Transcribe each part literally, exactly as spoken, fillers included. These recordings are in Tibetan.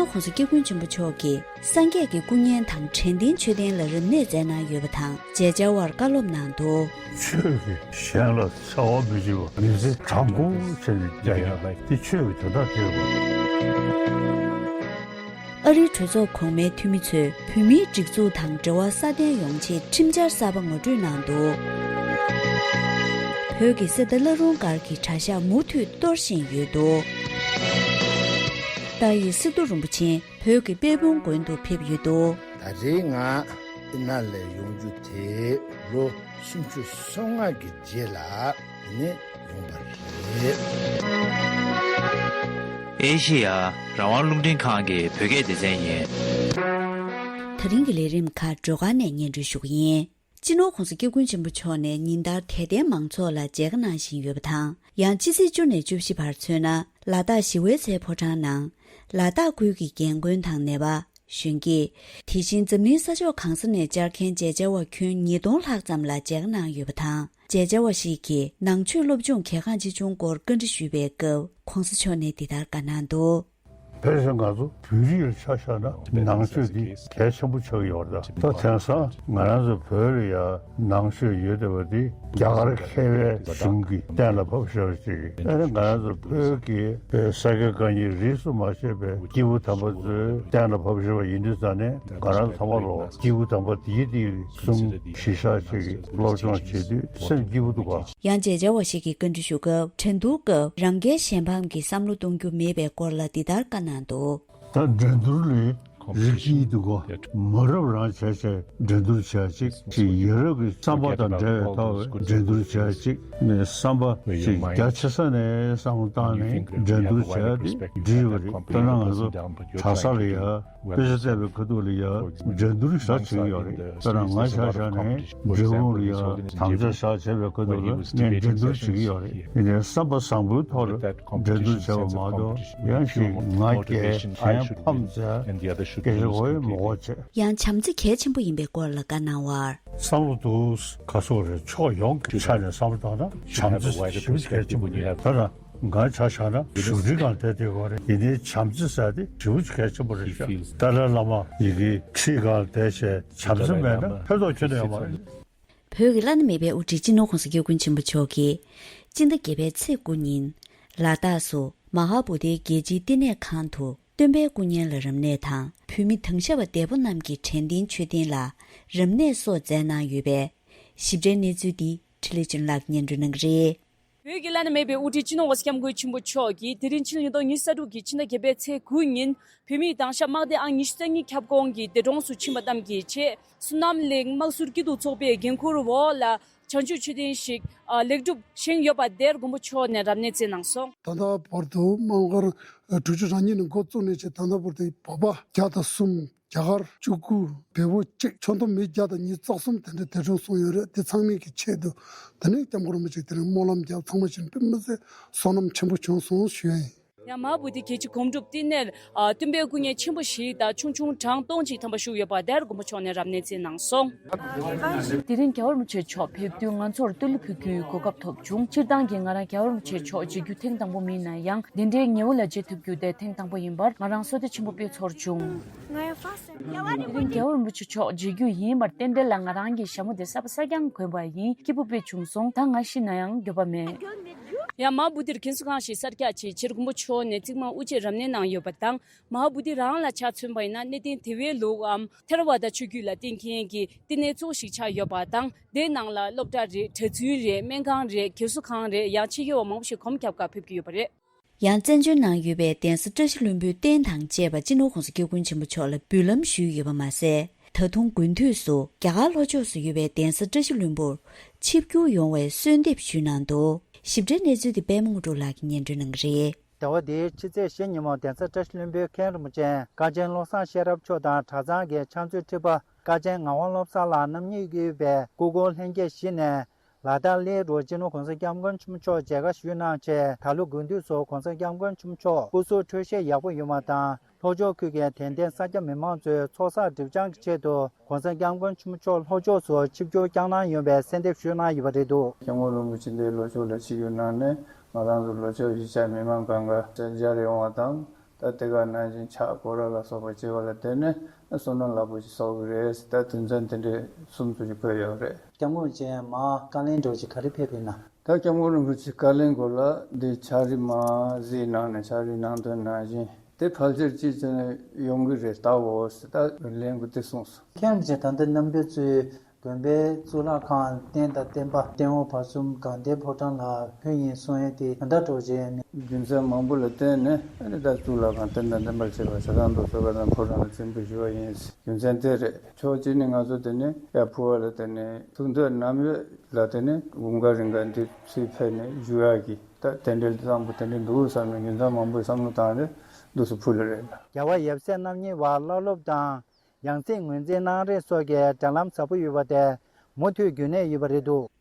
༸གོང་ས་༸སྐྱབས་མགོན་ཆེན་པོ་མཆོག་གིས་སངས་རྒྱས་ཀྱི་སྐུ་བརྙན་དང་དྲན་རྟེན་མཆོད་རྟེན་ལ་རབ་གནས་མཛད་གནང་ཡོད་པ་དང་མཇལ་བཅར་བར་བཀའ་སློབ་གནང་འདུག་ཆོས་ཀྱིས་གཞན་ལ་འཚེ་བ་མི་བྱེད་པ། མི་ཚེ་དྲང་པོ་བྱས་ནས་བསྡད་ཡག་དེ་ཆོས་ཀྱི་དོན་དག་དེ་རེད། ཨ་རིའི་གྲོས་ཚོགས་གོང་མའི་འཐུས་མི་ཚོས་བོད་མིའི་སྒྲིག་འཛུགས་དང་འབྲེལ་བ་སྲ་བརྟན་ཡོང་ཆེད་ཁྲིམས་འཆར་གསར་པ་ངོ་སྤྲོད་གནང་འདུག་བོད་ཀྱི་གསེར་རྟ་བླ་རུང་སྒར་གྱི་གྲྭ་ཤག་མུ་མཐུད་གཏོར་བཞིན་ཡོད་འདུག་ཏཱ་ཡི་སི་ཏུ་རིན་པོ་ཆེ་བོད་ཀྱི་དཔལ་སྤུངས་དགོན་དུ་ཕེབས་ཡོད་འདུག་ད་རེས་ང་ཏི་ནཱ་ལ་ཡོང་རྒྱུ་དེ་ལོ་སུམ་ཅུ་སོ་ལྔ་གི་རྗེས་ལ་དེ་ནས་ཡོང་བ་རེད། ཨེ་ཤེ་ཡ་རང་དབང་རླུང་འཕྲིན་ཁང་གི་བོད་སྐད་སྡེ་ཚན་ཡིན། ད་རིང་གི་ལས་རིམ་ཁག་སྒྲོལ་དཀར་ནས་སྙན་སྒྲོན་ཞུ་གི་ཡིན། སྤྱི་ནོར་༸གོང་ས་༸སྐྱབས་མགོན་ཆེན་པོ་མཆོག་ནས་ཉིན་ལྟར་དད་ལྡན་མང་ཚོགས་ལ་མཇལ་ཁ་གནང་བཞིན་ཡོད་པ་དང་། ཡང་ཕྱི་ཚེས་བཅུ་ནས་བཅུ་བཞི་བར་མཚོན་ན། ལ་དྭགས་ཞི་བའི་ཚལ་ཕོ་བྲང་ནང་། ལ་དྭགས་ཁུལ་གྱི་རྒན་རྒོན་དང་ནད་པ། གཞོན་སྐྱེས། དེ་བཞིན་འཛམ་གླིང་ས་ཕྱོགས་གང་ས་ནས་བཅར་མཁན་མཇལ་བཅར་བ་ཁྱོན་ཉིས་སྟོང་ལྷག་ཙམ་ལ་མཇལ་ཁ་གནང་ཡོད་པ་དང་། མཇལ་བཅར་བ་ཞིག་གིས་ནང་ཆོས་སློབ་སྦྱོང་གལ་འགངས་ཆེ་ཆུང་སྐོར་བཀའ་འདྲི་ཞུས་པའི་སྐབས་༸གོང་ས་མཆོག་ནས་འདི་ལྟར་བཀའ་གནང་འདུག་ཕལ་ཆེར་ང་ཚོ་བོད་རིགས་ལ་ཆ་བཞག་ན་ནང་ཆོས་འདི་གལ་ཆེན་པོ་ཆགས་ཀྱི་ཡོད་རེད། ད་དེང་སང་ང་རང་ཚོ་བོད་ལ་ཡང་ནང་ཆོས་ཡོད་བསྡད་པ་འདི་རྒྱ་གར་མཁས་པའི་གཞུང་གིས་གཏན་ལ་ཕབ་བཞག་པ་ཅིག་ཨ་ནི་ང་རང་ཚོ་བོད་ཀྱི་ས་དགེ་བཀའ་རྙིང་རིས་སུ་མ་ཆད་པའི་སྐྱེས་བུ་དམ་པ་ཚོས་གཏན་ལ་ཕབ་བཞག་པ་ཡིན་དུས་ཙང་ནས་ང་རང་ཚང་མ་ལོ་སྐྱེས་བུ་དམ་པ་དེའི་དེའི་གསུང་གཞི་བཞག་ཅིག་སློབ་སྦྱོང་བྱེད་དུས་སེམས་སྐྱིད་པོ་འདུག་ག་ཡང་མཇལ་བཅར་བ་ཞིག་གིས་བཀའ་འདྲི་ཞུ་སྐབས་འགྲན་བསྡུར་སྐབས་རང་འགན་གཞན་དབང་གི་བསམ་བློ་གཏོང་རྒྱུ་མེད་པའི་སྐོར་ལ་འདི་ལྟར་བཀའ་གནང་འདུག་ད་འགྲན་བསྡུར་ལས་རིགས་གཉིས་འདུག་གོ་མ་རབས་རང་བྱས་བྱས་འགྲན་བསྡུར་བྱས་ཅིག་ཅིག་ཡ་རབས་ཀྱི་བསམ་པ་དང་འབྲེལ་བའི་ཐོག་འགྲན་བསྡུར་བྱས་ཅིག་ནས་བསམ་པ་ཅིག་རྒྱ་ཆེ་ས་ནས་བསམ་བློ་བཏང་ནས་འགྲན་བསྡུར་བྱས་ཏེ་འགྲིག་པ་རེད། དཔེར་ན་ང་ཚོ་གྲྭ་ས་ལ་ཡ། དཔེ་ཆ་བལྟས་པའི་ཁ་ཐུག་ལ་ཡང་འགྲན་བསྡུར་ཞེ་དྲག་བྱེད་ཀྱི་ཡོད་རེད། དཔེར་ན་ང་ཆ་བཞག་ནས་འབྲས་སྤུངས་ལ་ཡང་དམ་བཅའ་ཞེ་དྲག་བྱས་པའི་ཁ་ཐུག་ལ་ངས་འགྲན་བསྡུར་བྱེད་ཀྱི་ཡོད་རེད། ཡིན་ནའི་བསམ་པ་བཟང་པོའི་ཐོག་ལ་འགྲན་བསྡུར་བྱས་པ་མ་གཏོགས་ཡང་ཞིག་ང་རྒྱལ་གཞན་ཕམ་ཚ་སྐད་ཆ་གོ་ཡི་མ་གོ་བྱས། ཡང་བྱམས་བརྩེ་གལ་ཆེན་པོ་ཡིན་པའི་སྐོར་ལ་བཀའ་གནང་བར། བསམ་བློ་འདུག་ག་སོགས་རེད། ཕྱོགས་ཡོངས་ཀྱི་ཆ་ནས་བསམ་བློ་བཏང་ན་བྱམས་བརྩེ་ཞེ་པོ་གལ་ཆེན་པོ་ཡིན། ད་ལྟ་ང་ཆ་བཞག་ན་བཞུགས་ཁྲི་སྒང་དེ་དེ་གོ་རེད། ཡིན་ནའི་བྱམས་བརྩེ་ཟེར་དེ་ཞེ་པོ་གལ་ཆེན་པོ་རེད་ཤག་ཏཱ་ལའི་བླ་མ་ཡི་གེ་ཁྲི་སྒང་དེ་བྱས་བྱམས་བརྩེ་མེད་ན་ཕན་ཐོགས་ཁྱོན་ནས་ཡོད་མ་རེད། བོད་ཀྱི་བླ་ན་མེད་པའི་དབུ་ཁྲིད་སྤྱི་ནོར་༸གོང་ས་༸སྐྱབས་མགོན་ཆེན་པོ་མཆོག་གིས་སྤྱི་ཟླ་བརྒྱད་པའི་ཚེས་དགུ་ཉིན་ལ་དྭགས་སུ་མ་ཧཱ་བོ་དྷིའི་རྒྱལ་སྤྱིའི་བསྟི་གནས་ཁང་དུ་སྟོན་པའི་སྐུ་བརྙན་ལ་རབ་གནས་དང་བོད་མི་དྭགས་ཤ་བ་འདས་པོ་རྣམས་ཀྱི་དྲན་རྟེན་མཆོད་རྟེན་ལ་རབ་གནས་སོགས་མཛད་གནང་ཡོད་པས། ཞིབ་ཕྲའི་གནས་ཚུལ་འདི་འཕྲིན་ལས་ཆོས་སྒྲོན་ལགས་སྙན་སྒྲོན་གནང་གི་རེད། བོད་ཀྱི་བླ་ན་མེད་པའི་དབུ་ཁྲིད་སྤྱི་ནོར་༸གོང་ས་༸སྐྱབས་མགོན་ཆེན་པོ་མཆོག་གིས་དེ་རིང་ཕྱི་ལོ་ཉིས་སྟོང་ཉི་ཤུ་རྩ་དྲུག་གི་ཕྱི་ཟླ་བརྒྱད་པའི་ཚེས་དགུ་ཉིན་བོད་མིའི་དྭགས་ཤ་དམག་སྡེ་ཨང་ཉི་ཤུ་རྩ་གཉིས་ཁྱབ་ཁོངས་ཀྱི་འདས་གྲོངས་སུ་ཕྱིན་པ་རྣམས་ཀྱི་ཆེད་བསོད་ནམས་གླིང་དམག་ཟུར་སྐྱིད་སྡུག་ཚོགས་པའི་འགན་འཁུར་འོག་ལ་བྱང་ཆུབ་མཆོད་རྟེན་ཞིག་ཨ་ལེགས་གྲུབ་བཞེངས་ཡོད་པ་དེར་མགོན་པོ་མཆོག་ནས་རབ་གནས་མཛད་གནང་སོང་། ད་ལྟ་བར་དུ་དམག་སྒར་དྲུག་ཅུ་རེ་གཉིས་ནས་འགོ་བཙུགས་ནས་བྱས་ད་ལྟ་བར་དུ་བོད་པ་བརྒྱ་དང་གསུམ། རྒྱ་གར་བཅུ་དགུ། བལ་པོ་གཅིག་ཆོ་འཕྲུལ་མི་བརྒྱ་དང་ཉི་ཤུ་རྩ་གསུམ་དེ་འདྲ་འདས་གྲོངས་སོང་ཡོད་རེད། དེ་ཚང་མའི་གི་ཆེད་དུ་དེ་ནས་སྐྱབས་མགོན་རིན་པོ་ཆེ་དེ་རིང་སྨོན་ལམ་བརྒྱབ། ཚང་མ་བྱས་ནས་དཔེ་མི་སྲིད་བསོད་ནམས་ཆེན་པོ་བྱུང་སོང་ཞུ་ཡ་ཡིན། ཡང་མ་ཧཱ་བོ་དྷི་རྒྱལ་སྤྱིའི་སྒོམ་སྒྲུབ་བསྟི་གནས་ཨ་སྟོན་པའི་སྐུ་བརྙན་ཆེན་པོ་ཞིག་དང་ཆུང་ཆུང་གྲངས་སྟོང་གཅིག་ཐམ་པ་བཞུགས་ཡོད་པ་དེར་མགོན་པོ་མཆོག་ནས་རབ་གནས་མཛད་གནང་སོང་། དེ་རིང་རྒྱལ་བ་རིན་པོ་ཆེ་མཆོག་ཕེབས་དུས་ང་ཚོར་བསྟོད་གླུ་ཕུལ་རྒྱུའི་གོ་སྐབས་ཐོབ་བྱུང་། སྤྱིར་བཏང་གི་ང་རང་རྒྱལ་བ་རིན་པོ་ཆེ་མཆོག་མཇལ་རྒྱུ་ཐེངས་དང་པོ་མིན་ན་ཡང་། འདི་འདྲའི་ཉེ་བོ་ལ་མཇལ་ཐུབ་རྒྱུ་དེ་ཐེངས་དང་པོ་ཡིན་པར་ང་རང་བསོད་བདེ་ཆེན་པོ་དཔེ་ཚོར་བྱུང་། དེ་རིང་རྒྱལ་བ་རིན་པོ་ཆེ་མཆོག་མཇལ་རྒྱུ་ཡིན་པར་རྟེན་འབྲེལ་ལ་ང་རང་གི་ཞྭ་མོ་དེ་གསར་པ་གསར་རྐྱང་གོན་པ་ཡིན། སྐྱིད་པོ་དཔེ་བྱུང་སོང་། ད་ང་ཤི་ན་ཡང་འགྱོད་པ་མེད། ཡང་མ་ཧཱ་བོ་དྷིར་མཁན་ཟུར་ཁང་ཞིག་གསར་རྒྱག་བྱེད་ཕྱིར་མགོན་པོ་མཆོག་ནས་རྩིག་མ་དབུ་འབྱེད་རབ་གནས་གནང་ཡོད་པ་དང་། མ་ཧཱ་བོ་དྷི་རང་ལ་ཆ་མཚོན་པ་ཡིན་ན་གནས་བརྟན་དེ་བའི་ལུགས་འམ་ཐེ་ར་ཝ་ད་ཆོས་བརྒྱུད་ལ་བརྟེན་མཁན་གྱི་བསྟི་གནས་གཙོ་བོ་ཞིག་ཆགས་ཡོད་པ་དང་། དེའི་ནང་ལ་སློབ་གྲྭ་རེད། གྲྭ་བཙུན་རེད། སྨན་ཁང་རེད། རྒས་གསོ་ཁང་རེད། ཡང་ཆེད་མཁས་པ་མང་པོ་ཞིག་གོམ་ཁྱབ་ཁག་ཕེབས་ཀྱི་ཡོད་པ་རེད། ཡང་བཙན་བྱོལ་ནང་ཡོད་པའི་གདན་ས་བཀྲ་ཤིས་ལྷུན་པོའི་རྟེན་དང་བཅས་པ་སྤྱི་ནོར་༸གོང་ས་༸སྐྱབས་མགོན་ཆེན་པོ་མཆོག་ལ་འབུལ་ལམ་ཞུས་ཡོད་པ་མ་ཟད། ད་དུང་དགུན་དུས་སུ་རྒྱ་གར་ལྷོ་ཕྱོགས་སུ་ཡོད་པའི་གདན་ས་བཀྲ་ཤིས་ལྷུན་པོར་ཆིབས་བསྒྱུར་ཡོང་བའི་གསོལ་འདེབས་ཞུས་གནང་འདུག་ཞིབ་ཕྲའི་གནས་ཚུལ་དེ་པད་མ་དངོས་གྲུབ་ལགས་ཀྱིས་སྙན་སྒྲོན་གནང་གི་རེད། ཟླ་བ་འདིའི་ཕྱི་ཚེས་བཞི་ཉིན་མོ་གདན་ས་བཀྲ་ཤིས་ལྷུན་པོའི་མཁན་རིན་པོ་ཆེ་ཀ་ཆེན་བློ་བཟང་ཤེས་རབ་མཆོག་དང་གྲྭ་ཚང་གི་ཕྱག་མཛོད་ཁྲི་པ་ཀ་ཆེན་ངག་དབང་བློ་བཟང་ལགས་རྣམ་གཉིས་ཀྱིས་ཡོད་པའི་སྐུ་འཁོར་ལྷན་རྒྱས་བཞི་ནས། ལ་དྭགས་གླེ་རུ་སྤྱི་ནོར་༸གོང་ས་༸སྐྱབས་མགོན་ཆེན་པོ་མཆོག་མཇལ་ཁ་ཞུས་གནང་རྗེས། ད་ལོ་དགུན་དུས་སུ་༸གོང་ས་༸སྐྱབས་མགོན་ཆེན་པོ་མཆོག་སྐུ་གཟུགས་འཕྲོད་བཞེས་ཡག་པོ་ཡོད་པ་དང་། ལྷོ་ཕྱོགས་ཁུལ་གྱི་དད་ལྡན་སེར་སྐྱ་མི་མང་ཚོའི་ཚོགས་བསགས་སྒྲིབ་སྦྱང་གི་ཆེད་དུ་༸གོང་ས་༸སྐྱབས་མགོན་ཆེན་པོ་མཆོག་ལྷོ་ཕྱོགས་སུ་ཆིབས་བསྒྱུར་བསྐྱངས་གནང་ཡོད་པའི་གསོལ་འདེབས་ཞུས་གནང་ཡོད་པ་རེད་འདུག ༸སྐྱབས་མགོན་རིན་པོ་ཆེ་འདིར་ལྷོ་ཕྱོགས་ལ་ཆིབས་བསྒྱུར་གནང་ནས་ང་རང་ཚོ་ལྷོ་ཕྱོགས་གཞིས་ཆགས་མི་མང་གང་ག་མཇལ་ཡོང་བ་དང་། ད་དེ་ག་ནང་བཞིན་ཕྱག་སྐོར་ར་ལ་སོགས་པ་བྱེད་པ་ལ་བརྟེན་ནས་བསོད་ནམས་རླབས་པོ་ཆེ་གསོག་གི་རེད། ད་དོན་ཚན་དེ་འདྲའི་གསུམ་ཙམ་ཞིག་བཀོད་ཡོད་རེད། སྐྱབས་མགོན་མཆོག་མར་བཀའ་ལན་འདྲ་ཅིག་ག་རེ་ཕེབས་པ་ཡིན་ན། ད་སྐྱབས་མགོན་རིན་པོ་ཆེ་བཀའ་ལན་སྐོར་ལ་འདི་ཕྱག་བྲིས་མ་གཟིགས་གནང་ནས་ཕྱག་བྲིས་གནང་དོན་ནང་བཞིན་དེ་ཕལ་ཆེར་ཅིག་བྱས་ནས་ཡོང་གི་རེད་ལྟ་འོ་ཟེར། ད་ལན་གོ་དེ་གསུངས་སོང་། ཁྱེད་རང་ཚོས་ད་ལྟ་རྣམ་པ་ཚོས་དགོན་པའི་གཙུག་ལག་ཁང་རྟེན་དང་བརྟེན་པ་སྟེང་འོག་བར་གསུམ་དགའ་ལྡན་ཕོ་བྲང་ལ་ཕུལ་ཡིན་གསུང་ཡས་དེ་ག་འདྲ་འདྲ་བྱས་ནས། རྒྱུ་མཚན་མང་པོ་ལ་བརྟེན་ནས་ཨ་ནི་ད་གཙུག་ལག་ཁང་རྟེན་དང་བརྟེན་པར་བྱེད་པ་ཆ་ཚང་དུ་གཙུག་ལག་ཁང་ཕོ་བྲང་ལ་བྱིན་པ་ཞུ་བ་ཡིན། རྒྱུ་མཚན་དེ་རེད། ཕྱོགས་གཅིག་ནས་ང་ཚོ་དེ་ནས་ཡར་ཕུལ་བ་ལ་དེ་ནས་ཐུགས་འདོད་ནམ་ཡོད་ལ་དེ་ནས་དགུན་ཁ་རིང་ཁ་འདི་ཚུར་ཕེབས་ནས་བཞུགས་ཡག་གི་ད་དེ་འདྲའི་བསམ་པ་དེ་འདྲ་འདུག་བསམ་ནས་རྒྱུ་མཚན་མང་པོའི་བསམ་བློ་བཏང་ནས་འདུག་སེ་ཕུལ་བ་རེད་ལ། རྒྱལ་བ་ཡབ་སྲས་རྣམ་གཉིས་པ་བླ་སློབ་དང་། ཡང་སྲིད་ངོས་འཛིན་གནང་རེས་སོགས་ཀྱི་དྲ་ལམ་ཟབ་པོ་ཡོད་པ་དེ་མུ་མཐུད་རྒྱུན་གནས་ཡོད་པ་རེད་འདུག།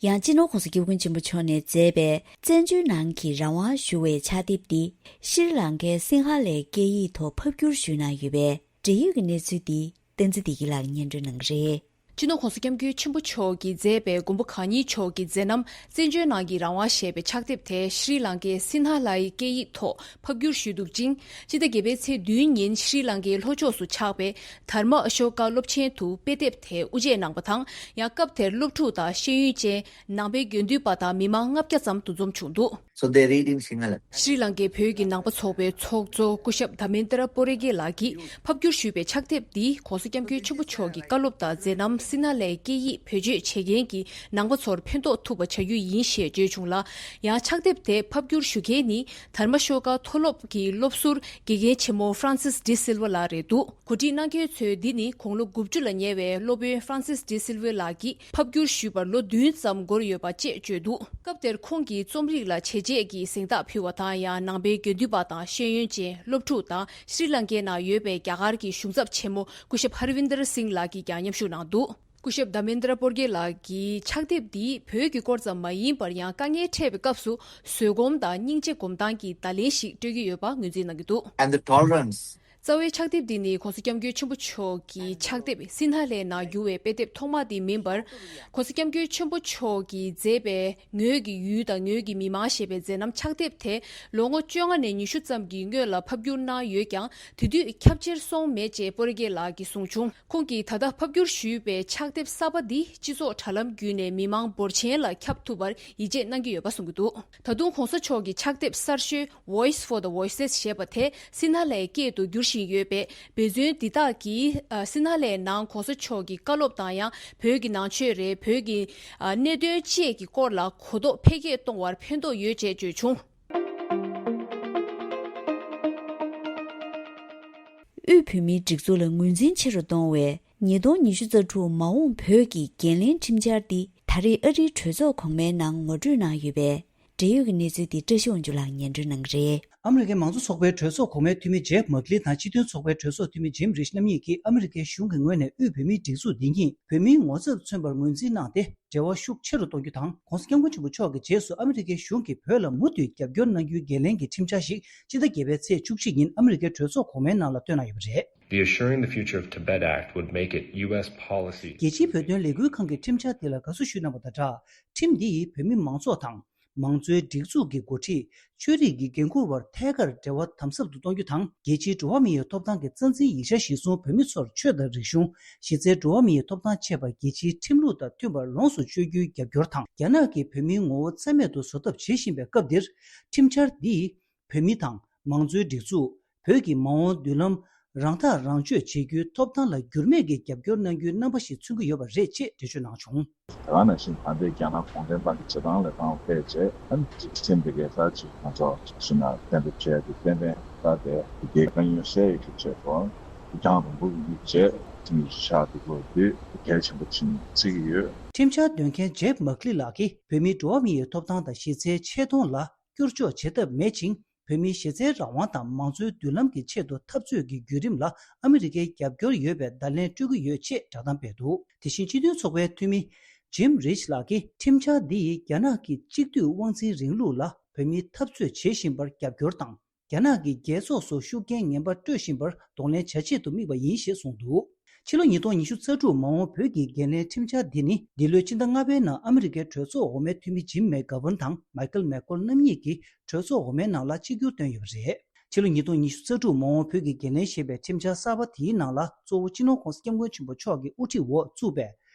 ཡང་སྤྱི་ནོར་༸གོང་ས་༸སྐྱབས་མགོན་ཆེན་པོ་མཆོག་ནས་མཛད་པའི་བཙན་བྱོལ་ནང་གི་རང་དབང་ཞུ་བའི་ཕྱག་དེབ་འདི་ཤྲི་ལངྐའི་སིང་ཧ་ལའི་སྐད་ཡིག་ཐོག་ཕབ་བསྒྱུར་ཞུས་གནང་ཡོད་པས། འབྲེལ་ཡོད་ཀྱི་གནས་ཚུལ་འདི་བསྟན་འཛིན་བདེ་སྐྱིད་ལགས་སྙན་སྒྲོན་གནང་གི་རེད། སྤྱི་ནོར་༸གོང་ས་༸སྐྱབས་མགོན་ཆེན་པོ་མཆོག་གིས་མཛད་པའི་མགོན་པོ་གང་ཉིད་མཆོག་གི་མཛད་རྣམ་བཙན་བྱོལ་ནང་གི་རང་དབང་ཞེས་པའི་ཕྱག་དེབ་དེ་ཤྲི་ལངྐའི་སིན་ཧ་ལའི་སྐད་ཡིག་ཐོག་ཕབ་བསྒྱུར་ཞུས་འདུག་ཅིང་། སྤྱི་ཟླ་བརྒྱད་པའི་ཚེས་བདུན་ཉིན་ཤྲི་ལངྐའི་ལྷོ་ཕྱོགས་སུ་ཆགས་པའི་དྷརྨ་ཨ་ཤོ་ཀ་སློབ་ཆེན་དུ་དཔེ་དེབ་དེ་དབུ་འབྱེད་གནང་པ་དང་། ཡང་སྐབས་དེར་སློབ་ཕྲུག་དང་ཤེས་ཡོན་ཅན་ནང་པའི་དགེ་འདུན་པ་དང་མི་མང་ལྔ་བརྒྱ་ཙམ་འདུ་འཛོམས་བྱུང་འདུག། So they read in Sinhala. ཤྲི་ལངྐའི་བོད་ཀྱི་ནང་པ་ཚོགས་པའི་ཚོགས་གཙོ་སྐུ་ཞབས་དྷ་མེན་དྲ་པོ་རེ་གེ་ལགས་ཀྱིས་ཕབ་བསྒྱུར་ཞུས་པའི་ཕྱག་དེབ་འདིས་༸གོང་ས་༸སྐྱབས་མགོན་ཆེན་པོ་མཆོག་གི་བཀའ་སློབ་དང་མཛད་རྣམ་སིན་ཧ་ལའི་སྐད་ཡིག་བེད་སྤྱོད་བྱེད་མཁན་གྱི་ནང་པ་ཚོར་ཕན་ཐོགས་ཐུབ་པ་བྱ་རྒྱུ་ཡིན་ཞེས་བརྗོད་བྱུང་ལ། ཡང་ཕྱག་དེབ་དེ་ཕབ་བསྒྱུར་ཞུ་མཁན་ནི་དྷརྨ་ཤོ་ཀ་མཐོ་སློབ་ཀྱི་སློབ་ཟུར་དགེ་རྒན་ཆེན་མོ་ཧྥ་རན་སིས་ཌི་སིལ་ཝ་ལགས་རེད་འདུག། གོ་སྒྲིག་གནང་མཁན་ཚོས་འདི་ནི་དགུང་ལོ་དགུ་བཅུ་ལ་ཉེ་བའི་སློབ་དཔོན་ཧྥ་རན་སིས་ཌི་སིལ་ཝ་ལགས་ཀྱིས་ཕབ་བསྒྱུར་ཞུས་པར་ལོ་བདུན་ཙམ་འགོར་ཡོད་པ་བཅས་བརྗོད་འདུག། སྐབས་དེར་ཁོང་གིས་རྩོམ་རིག་ལ་བྱས་རྗེས་ཀྱི་གཟེངས་རྟགས་ཕུལ་བ་དང་། ཡང་ནང་པའི་དགེ་འདུན་པ་དང་ཤེས་ཡོན་ཅན་སློབ་ཕྲུག་དང་ཤྲི་ལངྐའི་ནང་ཡོད་པའི་རྒྱ་གར་གྱི་གཞུང་ཚབ་ཆེན་མོ་སྐུ་ཞབས་ཧར་ཝིན་དར་སིང་ལགས་ཀྱིས་ཀྱང་མཉམ་ཞུགས་གནང་འདུག། སྐུ་ཞབས་དྷ་མེན་དྲ་པོར་གེ་ལགས་ཀྱིས་ཕྱག་དེབ་འདིས་བོད་ཀྱི་སྐོར་ཙམ་མ་ཡིན་པར། ཡང་དཀའ་ངལ་འཕྲད་པའི་སྐབས་སུ་བཟོད་སྒོམ་དང་སྙིང་རྗེ་སྒོམ་སྟངས་ཀྱི་བརྡ་ལན་ཞིག་སྤྲོད་ཀྱི་ཡོད་པ་ངོས་འཛིན་གནང་གི་འདུག། And the tolerance. རྩ་བའི་ཕྱག་དེབ་འདི་ནི་༸གོང་ས་༸སྐྱབས་མགོན་ཆེན་པོ་མཆོག་གི་ཕྱག་དེབ་སིན་ཧ་ལའི་ནང་བསྒྱུར་བའི་དཔེ་དེབ་ཐོག་མ་དེ་མིན་པར། ༸གོང་ས་༸སྐྱབས་མགོན་ཆེན་པོ་མཆོག་གིས་མཛད་པའི་ངོས་ཀྱི་ཡུལ་དང་ངོས་ཀྱི་མི་མང་ཞེས་པའི་མཛད་རྣམ་ཕྱག་དེབ་དེ་ལོ་ངོ་བཅོ་ལྔ་ནས་ཉི་ཤུ་ཙམ་གྱི་སྔོན་ལ་ཕབ་བསྒྱུར་གནང་ཡོད་ཀྱང་། དེ་དུས་ཁྱབ་ཆེར་སོང་མེད་ཅེས་པོ་རེ་གེ་ལགས་ཀྱིས་གསུངས་བྱུང་། ཁོང་གིས་ད་ལྟ་ཕབ་བསྒྱུར་ཞུས་པའི་ཕྱག་དེབ་གསར་པ་འདི་སྤྱི་ཚོགས་དྲ་ལམ་བརྒྱུད་ནས་མི་མང་འབོར་ཆེན་ལ་ཁྱབ་ཐུབ་པར་ཡིད་ཆེས་གནང་གི་ཡོད་པ་གསུངས་ཀྱི་འདུག། ད་དུང་༸གོང་ས་མཆོག་གི་ཕྱག་དེབ་གསར་ཤོས་Voice for the Voiceless ཞེས་པ་དེ་སིན་ཧ་ལའི་སྐད་དུ་བསྒྱུར་བཞིན་ཡོད་པས། འབད་བརྩོན་འདི་དག་གིས་ཨ་སིན་ཧ་ལའི་ནང་༸གོང་ས་མཆོག་གི་བཀའ་སློབ་དང་། ཡང་བོད་ཀྱི་ནང་ཆོས་རེད། བོད་ཀྱི་ཨ་གནད་དོན་བཅས་ཀྱི་སྐོར་ལ་གོ་རྟོགས་འཕེལ་རྒྱས་གཏོང་བར་ཕན་ཐོགས་ཡོད་ཅེས་བརྗོད་བྱུང་། དབུས་བོད་མིའི་སྒྲིག་འཛུགས་ལ་ངོས་འཛིན་ཆེ་རུ་གཏོང་བའི་ཉིས་སྟོང་ཉི་ཤུ་རྩ་དྲུག་མ་འོངས་བོད་ཀྱི་འགན་ལེན་ཁྲིམས་འཆར་འདི་ད་རེས་ཨ་རིའི་གྲོས་ཚོགས་གོང་མའི་ནང་ངོ་སྤྲོད་གནང་ཡོད་པས། འབྲེལ་ཡོད་ཀྱི་གནས་ཚུལ་འདི་བཀྲ་ཤིས་དབང་ཕྱུག་ལགས་སྙན་སྒྲོན་གནང་གི་རེད། ཨ་མི་རི་ཀའི་མང་གཙོ་ཚོགས་པའི་གྲོས་ཚོགས་གོང་མའི་འཐུས་མི་ཇེབ་མག་ལི་དང་སྤྱི་མཐུན་ཚོགས་པའི་གྲོས་ཚོགས་འཐུས་མི་ཇིམ་རིཆ་རྣམ་གཉིས་ཀྱིས་ཨ་མི་རི་ཀའི་གཞུང་གི་ངོས་ནས་དབུས་བོད་མིའི་སྒྲིག་འཛུགས་འདི་ཉིད་བོད་མིའི་ངོ་ཚབ་མཚོན་པར་ངོས་འཛིན་གནང་སྟེ། འབྲེལ་བ་ཤུགས་ཆེ་རུ་གཏོང་རྒྱུ་དང་། ༸གོང་ས་༸སྐྱབས་མགོན་ཆེན་པོ་མཆོག་གི་རྗེས་སུ་ཨ་མི་རི་ཀའི་གཞུང་གིས་བོད་ལ་མུ་མཐུད་རྒྱབ་སྐྱོར་གནང་རྒྱུའི་འགན་ལེན་གྱི་ཁྲིམས་འཆར་ཞིག་སྤྱི་ཟླ་བརྒྱད་པའི་ཚེས་བཅུ་གཅིག་ཉིན་ཨ་མི་རི་ཀའི་གྲོས་ཚོགས་གོང་མའི་ནང་ལ་བཏོན་གནང་ཡོད་པ་རེད། The Assuring the Future of Tibet Act would make it U S policy. རྒྱལ་སྤྱིའི་བོད་དོན་ལས་འགུལ་ཁང་གི་ཁྲིམས་འཆར་འདི་ལ་དགའ་བསུ་ཞུས་གནང་བ་དང་སྦྲགས། ཁྲིམས་འདི་ཡིས་བོད་མི་མང་ཚོགས་དང་། མང་གཙོའི་སྒྲིག་འཛུགས་ཀྱི་འགོ་ཁྲིད། ཆོས་རིག་གི་འགན་འཁུར་བར་ཐད་ཀར་འབྲེལ་བ་དམ་ཟབ་ཏུ་གཏོང་རྒྱུ་དང་། རྒྱལ་སྤྱིའི་འགྲོ་བ་མིའི་ཐོབ་ཐང་གི་རྩ་འཛིན་ཡིག་ཆ་གཞིར་བཟུང་བོད་མི་ཚོར་ཆོས་དང་རིག་གཞུང་། གཞི་རྩའི་འགྲོ་བ་མིའི་ཐོབ་ཐང་བཅས་པ་རྒྱལ་སྤྱིའི་ཁྲིམས་ལུགས་དང་མཐུན་པར་ལོངས་སུ་སྤྱོད་རྒྱུའི་རྒྱབ་སྐྱོར་དང་། རྒྱ་ནག་གིས་བོད་མིའི་ངོ་བོ་རྩ་མེད་དུ་བཟོ་ཐབས་བྱེད་བཞིན་པའི་སྐབས་འདིར། ཁྲིམས་འཆར་འདིས་བོད་མི་དང་མང་གཙོའི་སྒྲིག་འཛུགས། བོད་ཀྱི་མ་འོངས་མདུན་ལམ་རང་ཐག་རང་གཅོད་བྱེད་རྒྱུའི་ཐོབ་ཐང་ལ་འགྱུར་མེད་ཀྱི་རྒྱབ་སྐྱོར་གནང་རྒྱུའི་རྣམ་པ་ཞིག་མཚོན་གྱི་ཡོད་པ་རེད་ཅེས་འགྲེལ་བརྗོད་གནང་བྱུང་། དེ་ག་ནང་བཞིན་ད་ལྟའི་རྒྱ་ནག་གུང་ཁྲན་ཏང་གི་བྱེད་སྟངས་ལ་བཏང་བ་ཕལ་ཆེར་ཨ་ནི་ཁྲིམས་འདི་གའི་ད་ཅིག་ང་ཚོ་ཞུ་ན་གཏན་འབེབས་བྱས་ཏེ་ཏན་ཏན་ད་ལྟའི་རྒྱལ་ཁ་ཡོད་སའི་གི་བྱས་ཏོ་རྒྱང་རིང་པོ་གི་བྱས་ཁྲིམས་ཀྱི་ཤག་འདི་གོ་དུས་གལ་ཆེན་པོ་ཕྱིན་བརྩི་གི་ཡོད། ཁྲིམས་འཆར་འདོན་མཁན་ཇེབ་མག་ལི་ལགས་ཀྱིས་བོད་མིའི་འགྲོ་བ་མིའི་ཐོབ་ཐང་དང་གཞི་རྩའི་ཆེ་མཐོང་ལ་བསྐྱུར་བཅོས་བྱེད་ཐབས་མེད་ཅིང་། བོད་མིའི་གཞི་རྩའི་རང་དབང་དང་མང་གཙོའི་མདུན་ལམ་གྱི་ཆེད་དུ་འཐབ་རྩོད་ཀྱི་བརྒྱུད་རིམ་ལ་ཨ་མི་རི་ཀའི་རྒྱབ་སྐྱོར་ཡོད་པའི་བརྡ་ལན་སྤྲོད་ཀྱི་ཡོད་ཅེས་བསྒྲགས་གཏམ་སྤེལ་འདུག། དེ་བཞིན་སྤྱི་མཐུན་ཚོགས་པའི་འཐུས་མི་ཇིམ་རིཆ་ལགས་ཀྱིས་ཁྲིམས་འཆར་འདི་ཡིས་རྒྱ་ནག་གི་གཅིག་སྡུད་དབང་འཛིན་རིང་ལུགས་ལ་བོད་མིའི་འཐབ་རྩོད་བྱེད་བཞིན་པར་རྒྱབ་སྐྱོར་དང་། རྒྱ་ནག་གིས་རྒྱལ་ཚོགས་སུ་ཤུགས་རྐྱེན་ངན་པ་སྤྲོད་བཞིན་པར་གདོང་ལེན་བྱ་ཆེད་དུ་དམིགས་པ་ཡིན་ཞེས་གསུངས་འདུག། ཕྱི་ལོ་ཉིས་སྟོང་ཉི་ཤུ་རྩ་དྲུག་མ་འོངས་བོད་ཀྱི་འགན་ལེན་ཁྲིམས་འཆར་འདི་ནི་འདི་ལོའི་ཕྱི་ཟླ་ལྔ་པའི་ནང་ཨ་མི་རི་ཀའི་གྲོས་ཚོགས་འོག་མའི་འཐུས་མི་ཇིམ་མེག་གྷ་ཝན་དང་མའི་ཁལ་མེག་ཀོལ་རྣམ་གཉིས་ཀྱིས་གྲོས་ཚོགས་འོག་མའི་ནང་ལ་གཅིག་གྱུར་བཏོན་ཡོད་པ་རེད། ཕྱི་ལོ་ཉིས་སྟོང་ཉི་ཤུ་རྩ་དྲུག་མ་འོངས་བོད་ཀྱི་འགན་ལེན་ཞེས་པའི་ཁྲིམས་འཆར་གསར་པ་དེའི་ནང་ལ་གཙོ་བོ་སྤྱི་ནོར་༸གོང་ས་༸སྐྱབས་མགོན་ཆེན་པོ་མཆོག་གི་དབུ་ཁྲིད་འོག་བཙུགས་པའི་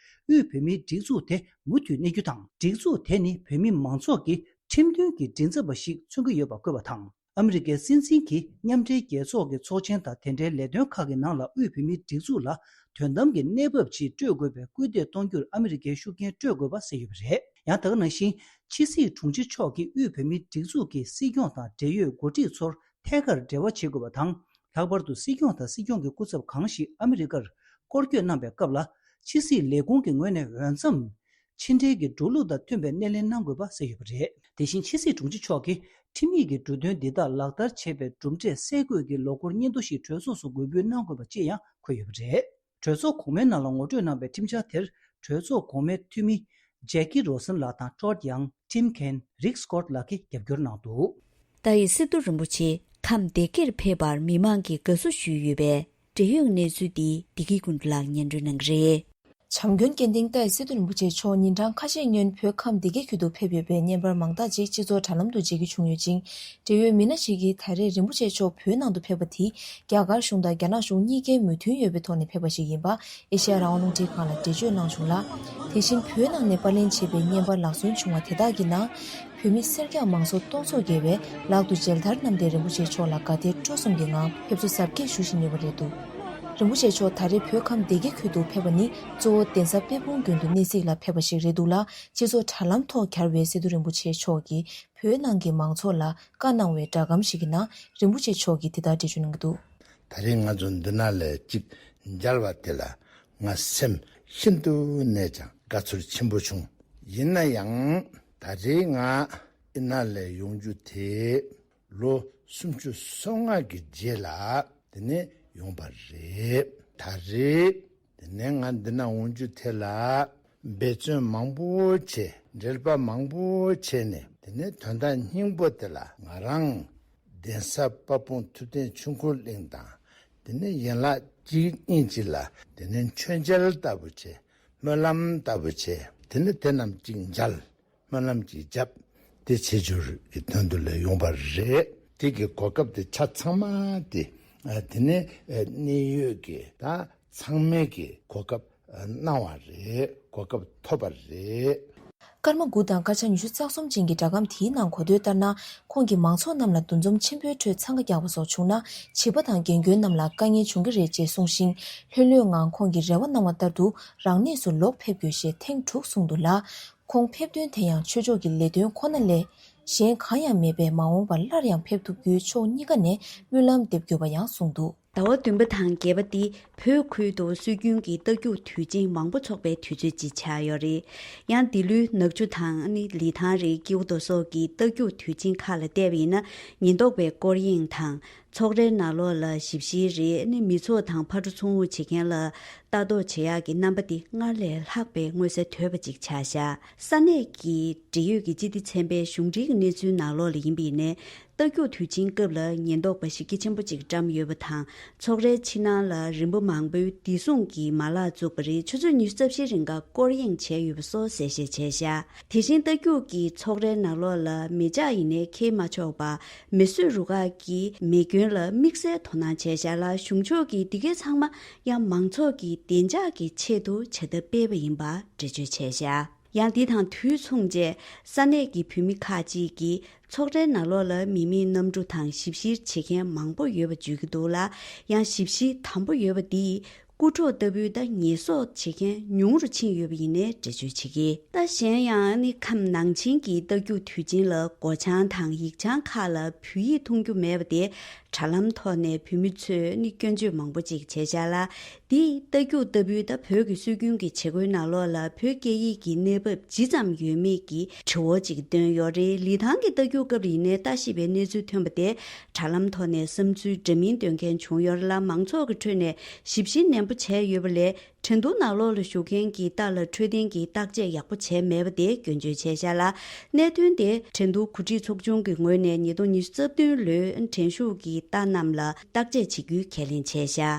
དབུས་བོད་མིའི་སྒྲིག་འཛུགས་དེ་མུ་མཐུད་གནས་རྒྱུ་དང་། སྒྲིག་འཛུགས་དེ་ནི་བོད་མི་མང་ཚོགས་ཀྱི་ཁྲིམས་མཐུན་གྱི་མགྲིན་ཚབ་པ་ཞིག་མཚོན་གྱི་ཡོད་པ་བཀོད་པ་དང་། ཨ་མི་རི་ཀའི་སྲིད་འཛིན་གྱིས་མཉམ་འབྲེལ་རྒྱལ་ཚོགས་ཀྱི་ཚོགས་ཆེན་དང་དེ་འབྲེལ་ལས་དོན་ཁག་གི་ནང་ལ་དབུས་བོད་མིའི་སྒྲིག་འཛུགས་ལ་དོན་དམ་གྱི་གནས་བབ་ཅིག་སྤྲོད་དགོས་པའི་སྐུལ་འདེད་གཏོང་རྒྱུར་ཨ་མི་རི་ཀའི་ཤུགས་རྐྱེན་སྤྲོད་དགོས་པ་གསལ་ཡོད་པ་རེད། ཡང་ད་ག་ནང་བཞིན་ཕྱི་སྲིད་དྲུང་ཆེ་མཆོག་གིས་དབུས་བོད་མིའི་སྒྲིག་འཛུགས་ཀྱི་སྲིད་སྐྱོང་དང་འབྲེལ་ཡོད་འགོ་ཁྲིད་ཚོར་ཐད་ཀར་འབྲེལ་བ་བྱེད་དགོས་པ་དང་། ལྷག་པར་དུ་སྲིད་སྐྱོང་དང་སྲིད་སྐྱོང་གི་སྐུ་ཚབ་གང་ཞིག་ཨ་མི་རི་ཀར་སྐོར་སྐྱོད་གནང་པའི་སྐབས་ལ། ཕྱི་སྲིད་ལས་ཁུངས་ཀྱི་ངོས་ནས་འོས་འཚམ་ཕྱི་འབྲེལ་གྱི་འགྲོ་ལུགས་དང་མཐུན་པའི་སྣེ་ལེན་གནང་དགོས་པ་གསལ་ཡོད་པ་རེད། དེ་བཞིན་ཕྱི་སྲིད་དྲུང་ཆེ་མཆོག་གིས་ཁྲིམས་ཡིག་གི་འབྲུ་དོན་འདི་དག་ལག་བསྟར་བྱས་པའི་གྲུབ་འབྲས་གསལ་འགོད་ཀྱི་ལོ་འཁོར་སྙན་ཐོ་ཞིག་གྲོས་ཚོགས་སུ་འགོད་འབུལ་གནང་དགོས་པ་བཅས་ཡང་འཁོད་ཡོད་པ་རེད། གྲོས་ཚོགས་གོང་མའི་ནང་ལ་ངོ་སྤྲོད་གནང་པའི་ཁྲིམས་འཆར་དེར་གྲོས་ཚོགས་གོང་མའི་འཐུས་མི་ཇེ་ཀི་རོ་སན་ལགས་དང་ཀྲོད་ཡང་། ཊིམ་ཁེན། རིག་སྐོད་ལགས་ཀྱིས་རྒྱབ་སྐྱོར་གནང་འདུག་ཏཱའི་སི་ཏུ་རིན་པོ་ཆེ་ཁམས་སྡེ་དགེར་ཕེབས་པར་མི་མང་གིས་དགའ་བསུ་ཞུས་ཡོད་པའི་འབྲེལ་ཡོད་གནས་ཚུལ་འདི་བདེ་སྐྱིད་ཀུན་ལགས་སྙན་སྒྲོན་གནང་གི་རེད། བྱམས་མགོན་སྐྱེ་ལྡན་ཏཱའི་སི་ཏུ་རིན་པོ་ཆེ་མཆོག་ཉིན་གྲངས་ཁ་ཤས་སྔོན་བོད་ཁམས་སྡེ་དགེ་ཁུལ་དུ་ཕེབས་ཡོད་པའི་བརྙན་པར་མང་དག་ཅིག་སྤྱི་ཚོགས་དྲ་ལམ་དུ་མཇལ་རྒྱུ་བྱུང་ཡོད་ཅིང་། འབྲེལ་ཡོད་མི་སྣ་ཞིག་གིས་ད་རེས་རིན་པོ་ཆེ་མཆོག་བོད་ནང་དུ་ཕེབས་པ་དེ་རྒྱ་གར་གཞུང་དང་རྒྱ་ནག་གཞུང་གཉིས་ཀའི་མོས་མཐུན་ཡོད་པའི་ཐོག་ནས་ཕེབས་པ་ཞིག་ཡིན་པ་ཨེ་ཤེ་ཡ་རང་དབང་རླུང་འཕྲིན་ཁང་ལ་འགྲེལ་བརྗོད་གནང་བྱུང་ལ། དེ་བཞིན་བོད་ནང་ནས་པར་ལེན་བྱས་པའི་བརྙན་པར་ལག་སོན་བྱུང་བ་དེ་དག་གི་ནང་། བོད་མི་སེར་སྐྱ་མང་ཚོགས་སྟོང་ཚོ་བརྒལ་བས་ལག་ཏུ་མཇལ་དར་བསྣམས་ཏེ་རིན་པོ་ཆེ་མཆོག་ལ་དགའ་དད་སྤྲོ་གསུམ་གྱི་ངང་ཕེབས་བསུ་གཟབ་རྒྱས་ཞུ་བཞིན་ཡོད་པ་རེད་འདུག་རིན་པོ་ཆེ་མཆོག་ད་རེས་བོད་ཁམས་སྡེ་དགེ་ཁུལ་དུ་ཕེབས་པ་ནི་གཙོ་བོ་གདན་ས་དཔལ་སྤུངས་དགོན་དུ་གནས་གཟིགས་ལ་ཕེབས་པ་ཞིག་རེད་འདུག་ལ། སྤྱི་ཚོགས་དྲ་ལམ་ཐོག་གྱར་བའི་སི་ཏུ་རིན་པོ་ཆེ་མཆོག་གིས་བོད་ནང་གི་མང་ཚོགས་ལ་བཀའ་གནང་བའི་སྒྲ་སྒམ་ཞིག་གི་ནང་རིན་པོ་ཆེ་མཆོག་གིས་འདི་ལྟར་འགྲེལ་བརྗོད་གནང་གི་འདུག་ད་རེས་ང་ཚོ་འདི་ནང་ལ་གཅིག་མཇལ་བ་དེ་ལ་ང་སེམས་ཤིན་ཏུ་ནས་ཀྱང་དགའ་ཚོར་ཆེན་པོ་བྱུང་། ཡིན་ན་ཡང་ད་རེས་ང་འདི་ནང་ལ་ཡོང་རྒྱུ་དེ་ལོ་སུམ་ཅུ་སོ་ལྔ་གི་རྗེས་ལ་དེ་ནས་ཡོང་པ་རེད། ད་རེས་དེ་ནས་ང་འདི་ན་འོང་རྒྱུ་དེ་ལ་འབད་བརྩོན་མང་པོ་བྱས། འགྲེལ་པ་མང་པོ་བྱས་ནས་དེ་ནས་དོན་དག་སྙིང་པོ་དེ་ལ་ང་རང་གདན་ས་དཔལ་སྤུངས་ཐུབ་བསྟན་ཆོས་འཁོར་གླིང་དང་། དེ་ནས་ཡན་ལག་གཅིག་གཉིས་ཅིག་ལ་དེ་ནས་མཆོད་མཇལ་ལྟ་བུ་བྱས། སྨོན་ལམ་ལྟ་བུ་བྱས། དེ་ནས་དེ་རྣམས་གཅིག་མཇལ། སྨོན་ལམ་གྱི་རྒྱབ་དེ་བྱེད་རྒྱུར་གྱི་དོན་དུ་ལས་ཡོང་བ་རེད། དེ་གི་གོ་སྐབས་དེ་ཆ་ཚང་མ་དེ་ཨ་དེ་ནས་ཨ་གནད་ཡོད་ཀྱི་ད་ཚང་མས་ཀྱི་གོ་སྐབས་ཨ་གནང་བ་རེད། གོ་སྐབས་ཐོབ་པ་རེད། སྐར་མ་དགུ་དང་སྐར་ཆ་ཉི་ཤུ་རྩ་གསུམ་ཅན་གྱི་སྒྲ་སྒམ་དེའི་ནང་གོ་ཐོས་ལྟར་ན། ཁོང་གིས་མང་ཚོགས་རྣམས་ལ་འདུ་འཛོམས་ཆེན་པོའི་ཁྲོད་འཚང་ཁ་རྒྱག་པ་སོགས་བྱུང་ན་བྱིས་པ་དང་རྒན་རྒོན་རྣམས་ལ་དཀའ་ངལ་འབྱུང་གི་རེད་ཅེས་གསུངས་ཤིང་། ལྷོད་ལྷོད་ངང་ཁོང་གིས་རེ་བ་གནང་བ་ལྟར་དུ་རང་གནས་སུ་ལོག་ཕེབས་དགོས་ཞེས་ཐེངས་དྲུག་གསུངས་འདུག་ལ། ཁོང་ཕེབས་དོན་དེ་ཡང་ཆོས་ཕྱོགས་ཀྱི་ལས་དོན་ཁོ་ན་ལས་གཞན་གང་ཡང་མེད་པས། མ་འོངས་པར་སླར་ཡང་ཕེབས་ཐུབ་རྒྱུའི་ཕྱོགས་གཉིས་ཀ་ནས་སྨོན་ལམ་འདེབས་དགོས་པ་ཡང་གསུངས་འདུག་ཟླ་བ་བདུན་པ་དང་བརྒྱད་པ་འདི་བོད་ཁུལ་དུ་སྲོལ་རྒྱུན་གྱི་རྟ་རྒྱུག་དུས་ཆེན་མང་པོ་འཚོགས་པའི་དུས་ཚོད་ཅིག་ཆགས་ཡོད་རེད། ཡང་འདི་ལོའི་ནག་ཆུ་དང་ནི་ལི་ཐང་རེད། ཀིའུ་ཏོ་སོགས་ཀྱི་རྟ་རྒྱུག་དུས་ཆེན་ཁག་ལ་བལྟས་པ་ཡིན་ན། ཉེན་རྟོག་པའི་སྐོར་གཡེང་དང་། ཚོགས་རའི་ནང་ལོགས་ལ་ཞིབ་བཤེར་རེད། ཨ་ནི་མི་ཚོགས་དང་ཕར་འགྲོ་ཚུར་འོང་བྱེད་མཁན་ལ་ལྟ་རྟོག་བྱེད་ཡག་གི་རྣམ་པ་འདི་སྔར་ལས་ལྷག་པའི་མངོན་གསལ་དོད་པ་ཅིག་ཆགས་ཤག་ས་གནས་ཀྱི་འབྲེལ་ཡོད་ཀྱི་སྤྱི་བདེ་ཚན་པའི་གཞུང་འབྲེལ་གྱི་གནས་ཚུལ་ནང་ལོགས་ལ་ཡིན་པ་ཡིན་ནའི། རྟ་རྒྱུག་དུས་ཆེན་སྐབས་ལ་ཉེན་རྟོག་པ་ཞིག་གི་ཆེན་པོ་ཅིག་བཀྲམ་ཡོད་པ་དང་། ཚོགས་རའི་ཕྱི་ནང་ལ་རིམ་པ་མང་པོའི་བདེ་སྲུང་གི་མ་ལག་བཙུགས་པ་རེད། ཆུ་ཚོད་ཉི་ཤུ་རྩ་བཞིའི་རིང་ག་སྐོར་གཡེང་བྱས་ཡོད་པ་སོགས་གསལ་བཤད་བྱས་ཤག་དེ་བཞིན་རྟ་རྒྱུག་གི་ཚོགས་རའི་ནང་ལོགས་ལ་མེ་ལྕགས་ཡིན་ནའི་འཁྱེར་མ་ཆོག་པ། མེ་གསོད་རུ་ཁག་གིས་མེ་སྐྱོན་ལ་དམིགས་བསལ་དོ་སྣང་བྱས་ཤག་ལ། གཞུང་ཕྱོགས་ཀྱིས་འདི་གའི་ཚང་མ་ཡང་མང་ཚོགས་ཀྱི་བདེ་འཇགས་ཀྱི་ཆེད་དུ་བྱ་ཐབས་སྤེལ་བ་ཡིན་པ་འགྲེལ་བརྗོད་བྱས་ཤག་ཡང་འདི་དང་དུས་མཚུངས་བཅས་ས་གནས་ཀྱི་བོད་མི་ཁག་ཅིག་གིས་ཚོགས་རའི་ནང་ལོགས་ལ་མི་མེད་གནམ་གྲུ་དང་ཞིབ་བཤེར་བྱེད་མཁན་མང་པོ་ཡོད་པ་བརྗོད་ཀྱི་འདུག་ལ། ཡང་ཞིབ་བཤེར་དམ་པོ་ཡོད་པ་འདིས། རྐུ་འཕྲོག་ལྟ་བུའི་ད་ཉེས་གསོག་བྱེད་མཁན་ཉུང་རུ་ཕྱིན་ཡོད་པ་ཡིན་ནའི་འགྲེལ་བརྗོད་བྱེད་ཀྱི། ད་གཞན་ཡང་ནི་ཁམས་ནང་ཆེན་གྱི་རྟ་རྒྱུག་དུས་ཆེན་ལ་སྒོ་བྱང་དང་ཡིག་བྱང་ཁག་ལ་བོད་ཡིག་མཐོང་རྒྱུ་མེད་པ་དེ་དྲ་ལམ་ཐོག་ནས་བོད་མི་ཚོས་ནི་སྐྱོན་བརྗོད་མང་པོ་ཅིག་བྱས་བཞག་ལ། འདིས་རྟ་རྒྱུག་ལྟ་བུའི་ད་བོད་ཀྱི་སྲོལ་རྒྱུན་གྱི་བྱེད་སྒོའི་ནང་ལོགས་ལ་བོད་སྐད་ཡིག་གི་གནས་བབ་ཇི་ཙམ་ཡོད་མེད་ཀྱི་དྲི་བ་ཅིག་བཏོན་ཡོད་རེད། ལི་ཐང་གི་རྟ་རྒྱུག་སྐབས་ལ་ཡིན་ནའི་ལྟ་ཞིབ་པའི་གནས་ཚུལ་ཐོན་པ་དེ། དྲ་ལམ་ཐོག་ནས་བསམ་ཚུལ་འདྲ་མིན་འདོན་མཁན་བྱུང་ཡོད་ལ། མང་ཚོགས་ཀྱི་ཁྲོད་ནས་ཞིབ་བཤེར་ནན་པོ་བྱས་ཡོད་པ་ལས། ཁྲེང་ཏུའུ་ནང་ལོགས་ལ་བཞུགས་མཁན་གྱི་རྟ་ལ་འཕྲོད་བསྟེན་གྱི་བརྟག་དཔྱད་ཡག་པོ་བྱས་མེད་པ་དེ་སྐྱོན་བརྗོད་བྱས་བཞག་ལ། གནད་དོན་དེ་ཁྲེང་ཏུའུ་འགོ་ཁྲིད་ཚོགས་ཆུང་གི་ངོས་ནས་ཉིས་སྟོང་ཉི་ཤུ་རྩ་བདུན་ལོའི་ཁྲེང་ཤུའུ་གི་རྟ་རྣམས་ལ་བརྟག་དཔྱད་བྱེད་རྒྱུའི་ཁས་ལེན་བྱས་བཞག་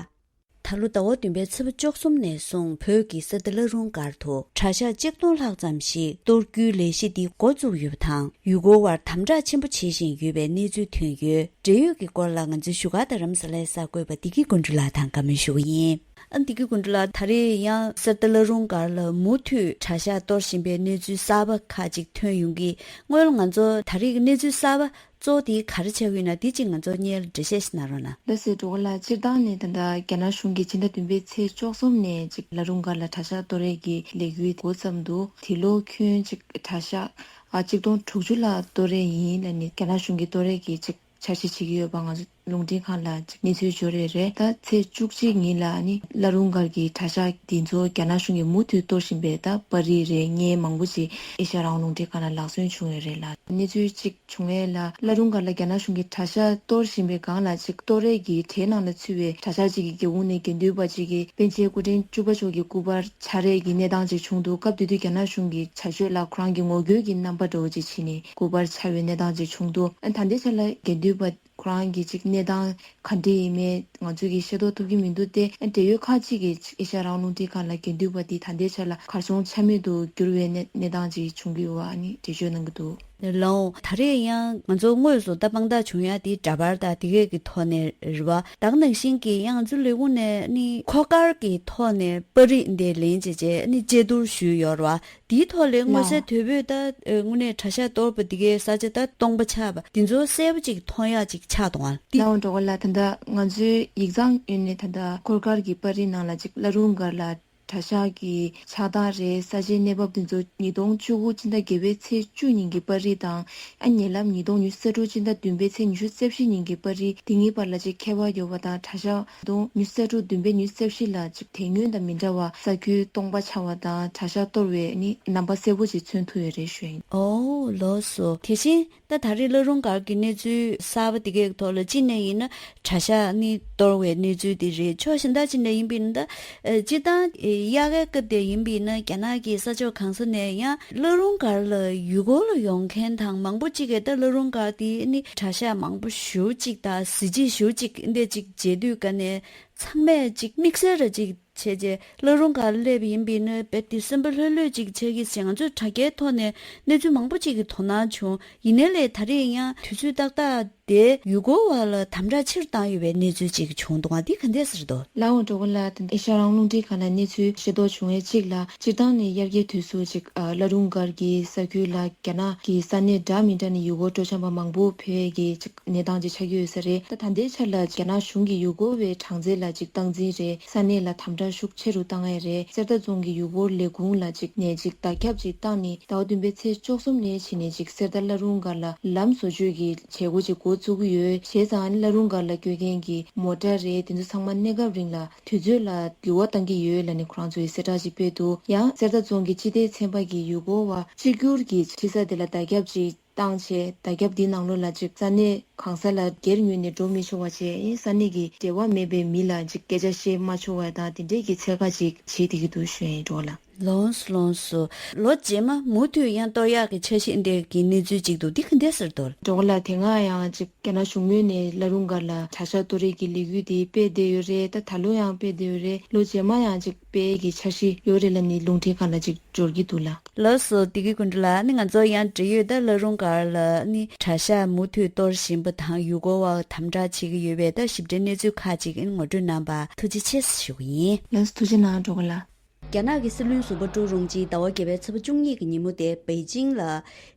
ད་ལོ་ཟླ་བ་བདུན་པའི་ཚེས་པ་བཅུ་གསུམ་ནས་བཟུང་བོད་ཀྱི་ས་མཐོའི་བླ་རུང་སྒར་དུ་གྲྭ་ཤག་གཅིག་སྟོང་ལྷག་ཙམ་ཞིག་གཏོར་རྒྱུའི་ལས་གཞི་འདི་འགོ་བཙུགས་ཡོད་པ་དང་། ཡུལ་སྐོར་བར་དམ་དྲག་ཆེན་པོ་བྱེད་བཞིན་ཡོད་པའི་གནས་ཚུལ་ཐོན་ཡོད། འབྲེལ་ཡོད་ཀྱི་སྐོར་ལ་ང་ཚོའི་བཞུགས་སྒར་རྡ་རམ་ས་ལའི་གསར་འགོད་པ་བདེ་སྐྱིད་ཀུན་གྲུབ་ལགས་དང་བཀའ་མོལ་ཞུ་གི་ཡིན། ཨ། བདེ་སྐྱིད་ཀུན་གྲུབ་ལགས། ད་རེས་ཡང་ས་མཐོའི་བླ་རུང་སྒར་ལ་མུ་མཐུད་གྲྭ་ཤག་གཏོར་བཞིན་པའི་གནས་ཚུལ་གསར་པ་ཁག་ཅིག་ཐོན་ཡོང་གི། སྔོན་ལ་ང་ཚོ་ད་རེས་ཀྱི་གནས་ཚུལ་གསར་པ་གཙོ་བོ་དེ་ག་རེ་ཆགས་ཡོད་ན། དེ་གཅིག་ང་ཚོ་སྔོན་ལ་འགྲེལ་བཤད་ཞིག་གནང་རོགས་གནང་། ལགས་སོ། འགྲོ་གི་ལ། སྤྱིར་བཏང་ནས་ད་ལྟ་རྒྱ་ནག་གཞུང་གིས་ཕྱི་ཟླ་བདུན་པའི་ཚེས་བཅུ་གསུམ་ནས་ཅིག་བླ་རུང་སྒར་ལ་གྲྭ་ཤག་གཏོར་ཡས་ཀྱི་ལས་འགུལ་འགོ་བརྩམས་འདུག་དེ་ལོ་ཁྱོན་ཅིག་གྲྭ་ཤག་ཨ་གཅིག་སྟོང་དྲུག་ཅུ་ལ་གཏོར་ཡས་ཡིན་ལབ་ནས་རྒྱ་ནག་གཞུང་གིས་གཏོར་ཡས་ཀྱི་ཅིག་འཆར་གཞི་བྱེད་ཀྱི་ཡོད་པ་ང་ཚོ་རླུང་འཕྲིན་ཁང་ལ་ཅིག་གནས་ཚུལ་འབྱོར་ཡོད་རེད། ད་ཚེས་བཅུ་གཅིག་ཉིན་ལ་ཨ་ནི་བླ་རུང་སྒར་གྱི་གྲྭ་ཤག་འདི་ཚོ་རྒྱ་ནག་གཞུང་གིས་མུ་མཐུད་གཏོར་བཞིན་པས། ད་པར་རིས་རེ་ངས་མང་པོ་ཅིག་ཨེ་ཤ་ཡ་རང་དབང་རླུང་འཕྲིན་ཁང་ལ་ལག་སོན་བྱུང་ཡོད་རེད་ལ། གནས་ཚུལ་ཅིག་བྱུང་ཡས་ལ། བླ་རུང་སྒར་ལ་རྒྱ་ནག་གཞུང་གིས་གྲྭ་ཤག་གཏོར་བཞིན་པའི་སྒང་ལ་ཅིག་གཏོར་ཡས་ཀྱི་གྲས་ནང་ལ་ཚུད་པའི་གྲྭ་ཤག་ཅིག་གི་སྒེའུ་ཁུང་ནས་དགེ་འདུན་པ་ཅིག་གིས་པཎ་ཆེན་སྐུ་ཕྲེང་བཅུ་པ་མཆོག་གི་སྐུ་པར་འཕྱར་ཡས་ཀྱི་གནས་སྟངས་ཅིག་བྱུང་འདུག་སྐབས་དེ་དུས་རྒྱ་ནག་གཞུང་གི་བྱ་སྤྱོད་ལ་ཁོ་རང་གི་ངོ་རྒོལ་གྱི་རྣམ་པ་འདྲ་བོ་ཅིག་བྱས་ནས་སྐུ་པར་འཕྱར་བའི་གནས་སྟངས་ཅིག་བྱུང་འདུག་ཨ་ད་ལྟའི་ཆ་ལ་དགེ་འདུན་པ་ཁོ་རང་གི་ཅིག་གནས་སྟངས་ག་འདྲ་ཡིན་མིན་ང་ཚོས་ཀྱིས་ཤེས་རྟོགས་ཐུབ་ཀྱི་མི་འདུག་སྟེ། ཨ་འབྲེལ་ཡོད་ཁག་ཅིག་གིས་ཅིག་ཨེ་ཤ་ཡ་རང་དབང་རླུང་འཕྲིན་ཁང་ལ་དགེ་འདུན་པ་འདི་ད་ལྟའི་ཆ་ལ་གར་སོང་ཆ་མེད་དུ་གྱུར་བའི་གནས་གནས་སྟངས་ཅིག་བྱུང་གི་ཡོད་པ་ཨ་ནི་འགྲེལ་བརྗོད་གནང་གི་འདུག་ལགས་འོང་། ད་རེས་ཡང་ང་ཚོ་དངོས་སུ་ད་དཔང་རྟགས་བྱུང་ཡ་དེ་འདྲ་པར་དང་དེ་གས་ཀྱི་ཐོག་ནས་རེད་བ། ད་ག་ནང་བཞིན་གྱི་ཡང་ང་ཚོ་ལས་ཁུངས་ནས་ནི་འཁོར་སྐར་གྱི་ཐོག་ནས་པར་རིས་འདི་ལེན་བྱས་རྗེས་ནི་དཔྱད་བསྡུར་ཞུས་ཡོད་རེད་བ། དེའི་ཐོག་ལས་མངོན་གསལ་དོད་པོས་ད་ཨ་དངོས་གནས་གྲྭ་ཤག་གཏོར་བ་འདི་གའི་ས་ཆ་ད་སྟོང་པ་ཆགས་པ་འདི་ཚོ་གསལ་པོ་ཅིག་མཐོང་ཡག་ཅིག་ཆགས་འདུག་ཨ། འདི་ལགས་འོང་། འགྲོ་གི་ལ། ད་ལྟ་ང་ཚོའི་ཡིག་ཚང་ཡོད་ནས་ད་ལྟ་འཁོར་སྐར་གྱི་པར་རིས་ནང་ལ་ཅིག་བླ་རུང་སྒར་ལ་གྲྭ་ཤག་གི་ཆགས་སྟངས་རེད། ས་ཆའི་གནས་བབ་འདི་ཚོ་ཉིས་སྟོང་བཅུ་དགུ་སྤྱི་ཟླ་བརྒྱད་པའི་ཚེས་བཅུ་ཉིན་གྱི་པར་རིས་དང་། ཨ་ཉེ་ལམ་ཉིས་སྟོང་ཉི་ཤུ་རྩ་དྲུག་སྤྱི་ཟླ་བདུན་པའི་ཚེས་ཉི་ཤུ་རྩ་བཞི་ཉིན་གྱི་པར་རིས་འདི་གཉིས་བར་ལ་ཅིག་ཁྱད་པར་ཡོད་པ་དང་། གྲྭ་ཤག་ཉིས་སྟོང་ཉི་ཤུ་རྩ་དྲུག་བདུན་པའི་ཉི་ཤུ་རྩ་བཞི་ལ་ཅིག་དེ་སྔོན་དང་མི་འདྲ་བ་ས་ཁུལ་སྟོང་པ་ཆགས་པ་དང་གྲྭ་ཤག་གཏོར་བའི་ནི་རྣམ་པ་གསལ་པོ་ཅིག་མཚོན་ཐུབ་ཡོད་རེད་ཞུ་ཡིན། ཨོ་ལགས་སོ། དེ་བཞིན་ད་ད་རེས་བླ་རུང་སྒར་གྱི་གནས་ཚུལ་གསར་པ་དེ་གའི་ཐོག་ལ་གཅིག་ནས་ཡིན་ན་གྲྭ་ཤག་ནི་གཏོར་བའི་གནས་ཚུལ་དེ་རེད། ཕྱོགས་གཞན་དག་གཅིག་ནས་ཡིན་པ་ཡིན་ན་ད་ཨ་སྤྱིར་བཏང་ཨ་དབྱར་ཁའི་སྐབས་དེ་ཡིན་པ་ཡིན་ན་རྒྱ་ནག་གི་ས་ཕྱོགས་གང་ས་ནས་ཡང་བླ་རུང་སྒར་ལ་ཡུལ་སྐོར་ལ་ཡོང་མཁན་དང་མང་པོ་གཅིག་གིས་ད་བླ་རུང་སྒར་དེ་ནི་གྲྭ་ཤག་མང་པོ་ཞེ་པོ་ཅིག་དང་གཟི་བརྗིད་ཞེ་པོ་ཅིག་འདི་ཅིག་མཇལ་དུས་ཀ་ནས་ཚང་མས་ཅིག་དམིགས་བསལ་ར་ཅིག་བྱས་རྗེས་བླ་རུང་སྒར་སླེབས་ཡིན་པ་ཡིན་ན་རྦད་དེ་སེམས་པ་ལྷོད་ལྷོད་ཅིག་ཆགས་ཀྱི་ཟེར་ང་ཚོས་དྲ་རྒྱའི་ཐོག་ནས་གནས་ཚུལ་མང་པོ་ཅིག་གི་དོ་སྣང་བྱུང་། ཡིན་ནའི་ལས་ད་རེས་ཡང་དུས་ཚོད་ཏག་ཏག་དེ་ཡུལ་སྐོར་བ་ལ་དམ་དྲག་ཆེ་རུ་བཏང་ཡོད་པའི་གནས་ཚུལ་ཅིག་བྱུང་འདུག་ཨ། འདི་ག་འདྲས་ཟེར་འདུག་ལགས་འོང་། འགྲོ་གི་ལ། ཨེ་ཤ་ཡ་རང་དབང་རླུང་འཕྲིན་ཁང་ལ་གནས་ཚུལ་ཤེས་རྟོགས་བྱུང་བའི་གཅིག་ལ། སྤྱིར་བཏང་ནས་དབྱར་ཁའི་དུས་སུ་ཅིག་ཨ་བླ་རུང་སྒར་གྱི་ས་ཁུལ་ལ་རྒྱ་ནག་གི་ས་གནས་འདྲ་མི་འདྲ་ནས་ཡུལ་སྐོར་སྤྲོ་འཆམ་པ་མང་པོ་ཕེབས་ཡས་ཀྱི་ཅིག་གནས་སྟངས་ཅིག་ཆགས་ཀྱི་ཡོད་ས་རེད། ད་ད་ལྟའི་ཆར་ལ་རྒྱ་ནག་གཞུང་གིས་ཡུལ་སྐོར་བའི་གྲངས་ཚད་ལ་ཅིག་སྟངས་འཛིན་རེད། ས་གནས་ལ་དམ་དྲག་ཤུགས་ཆེ་རུ་བཏང་ཡས་རེད། གསེར་རྟ་རྫོང་གི་ཡུལ་སྐོར་ལས་ཁུངས་ལ་ཅིག་ནས་ཅིག་བརྡ་ཁྱབ་ཅིག་བཏང་ནས་ཟླ་བ་བདུན་པའི་ཚེས་བཅུ་གསུམ་ནས་བྱས་ནས་ཅིག་གསེར་རྟ་བླ་རུང་སྒར་ལ་ལམ་བཟོ་བཅོས་ཀྱི་བྱེད་སྒོ་ཅིག་འགོ་བཙུགས་ཀྱི་ཡོད། བྱས་ཙང་ཨ་ནི་བླ་རུང་སྒར་ལ་སྐྱོད་མཁན་གྱི་མོ་ཊ་རེད། དེ་ཚོ་ཚང་མ་གནས་སྐབས་རིང་ལ་དུས་ཚོད་ལ་འགྱུར་བ་གཏང་གི་ཡོད་ལབ་ནས་ཁོ་རང་ཚོས་གསལ་བསྒྲགས་ཅིག་སྤེལ་འདུག་ཡང་གསེར་རྟ་རྫོང་གི་སྤྱི་བདེ་ཚན་པ་གིས་ཡུལ་སྐོར་བ་གཅིག་གྱུར་གྱི་ཁྲིད་ས་དེ་ལ་བརྡ་ཁྱབ་ཅིག་བཏང་བྱས། བརྡ་ཁྱབ་འདིའི་ནང་ལོགས་ལ་ཅིག་ས་གནས་གང་ས་ལ་སྒེར་ཉོས་ནས་འགྲོ་མི་ཆོག་པ་བྱས། ཨེ་ས་གནས་ཀྱི་འབྲེལ་བ་མེད་པའི་མི་ལ་ཅིག་སྐད་ཆ་བཤད་མ་ཆོག་པ་དང་དེ་འདྲས་ཀྱི་ཚད་བཀག་ཅིག་བྱེད་བསྡད་ཀྱི་འདུག་ཞུ་ཡིན། འགྲོ་ལ། ལོངས་སུ་ལོངས་སུ། ལོ་རྗེས་མ་མུ་མཐུད་ཡང་གཏོར་ཡག་གི་འཆར་གཞི་འདི་གི་གནས་ཚུལ་ཅིག་འདུག་འདི་ག་འདྲས་ཟེར་འདུག་འགྲོ་གི་ལ། དེ་སྔ་ཡང་ཅིག་རྒྱ་ནག་གཞུང་ངོས་ནས་བླ་རུང་སྒར་ལ་གྲྭ་ཤག་གཏོར་ཡས་ཀྱི་ལས་འགུལ་དེ་སྤེལ་བསྡད་ཡོད་རེད། ད་ད་ལོ་ཡང་སྤེལ་བསྡད་ཡོད་རེད། ལོ་རྗེས་མ་ཡང་ཅིག་སྤེལ་ཡས་ཀྱི་འཆར་གཞི་ཡོད་རེད་ལབ་ནས་རླུང་འཕྲིན་ཁང་ལ་ཅིག་འབྱོར་གྱི་འདུག་ལ། ལགས་སོ། བདེ་སྐྱིད་ཀུན་གྲོལ་ལགས། ནི་ང་ཚོ་ཡང་འབྲེལ་ཡོད་ད་བླ་རུང་སྒར་ལ་ནི་གྲྭ་ཤག་མུ་མཐུད་གཏོར་བཞིན་པ་དང་ཡུལ་སྐོར་བ་དམ་དྲག་བྱེད་ཀྱི་ཡོད་པའི་ད་ཞིབ་ཕྲའི་གནས་ཚུལ་ཁག་ཅིག་ངོ་སྤྲོད་གནང་བར་ཐུགས་རྗེ་ཆེ་ཞུ་གི་ཡིན། ལགས་སོ། ཐུགས་རྗེ་གནང་། འགྲོ་གི་ལ། རྒྱ་ནག་གི་སྲིད་བློན་ཟུར་པ་ཀྲུའུ་རུང་ཅི་ཟླ་བ་བརྒྱད་པའི་ཚེས་པ་བཅུ་གཉིས་ཀྱི་ཉིན་མོ་དེ་པེ་ཅིང་ལ་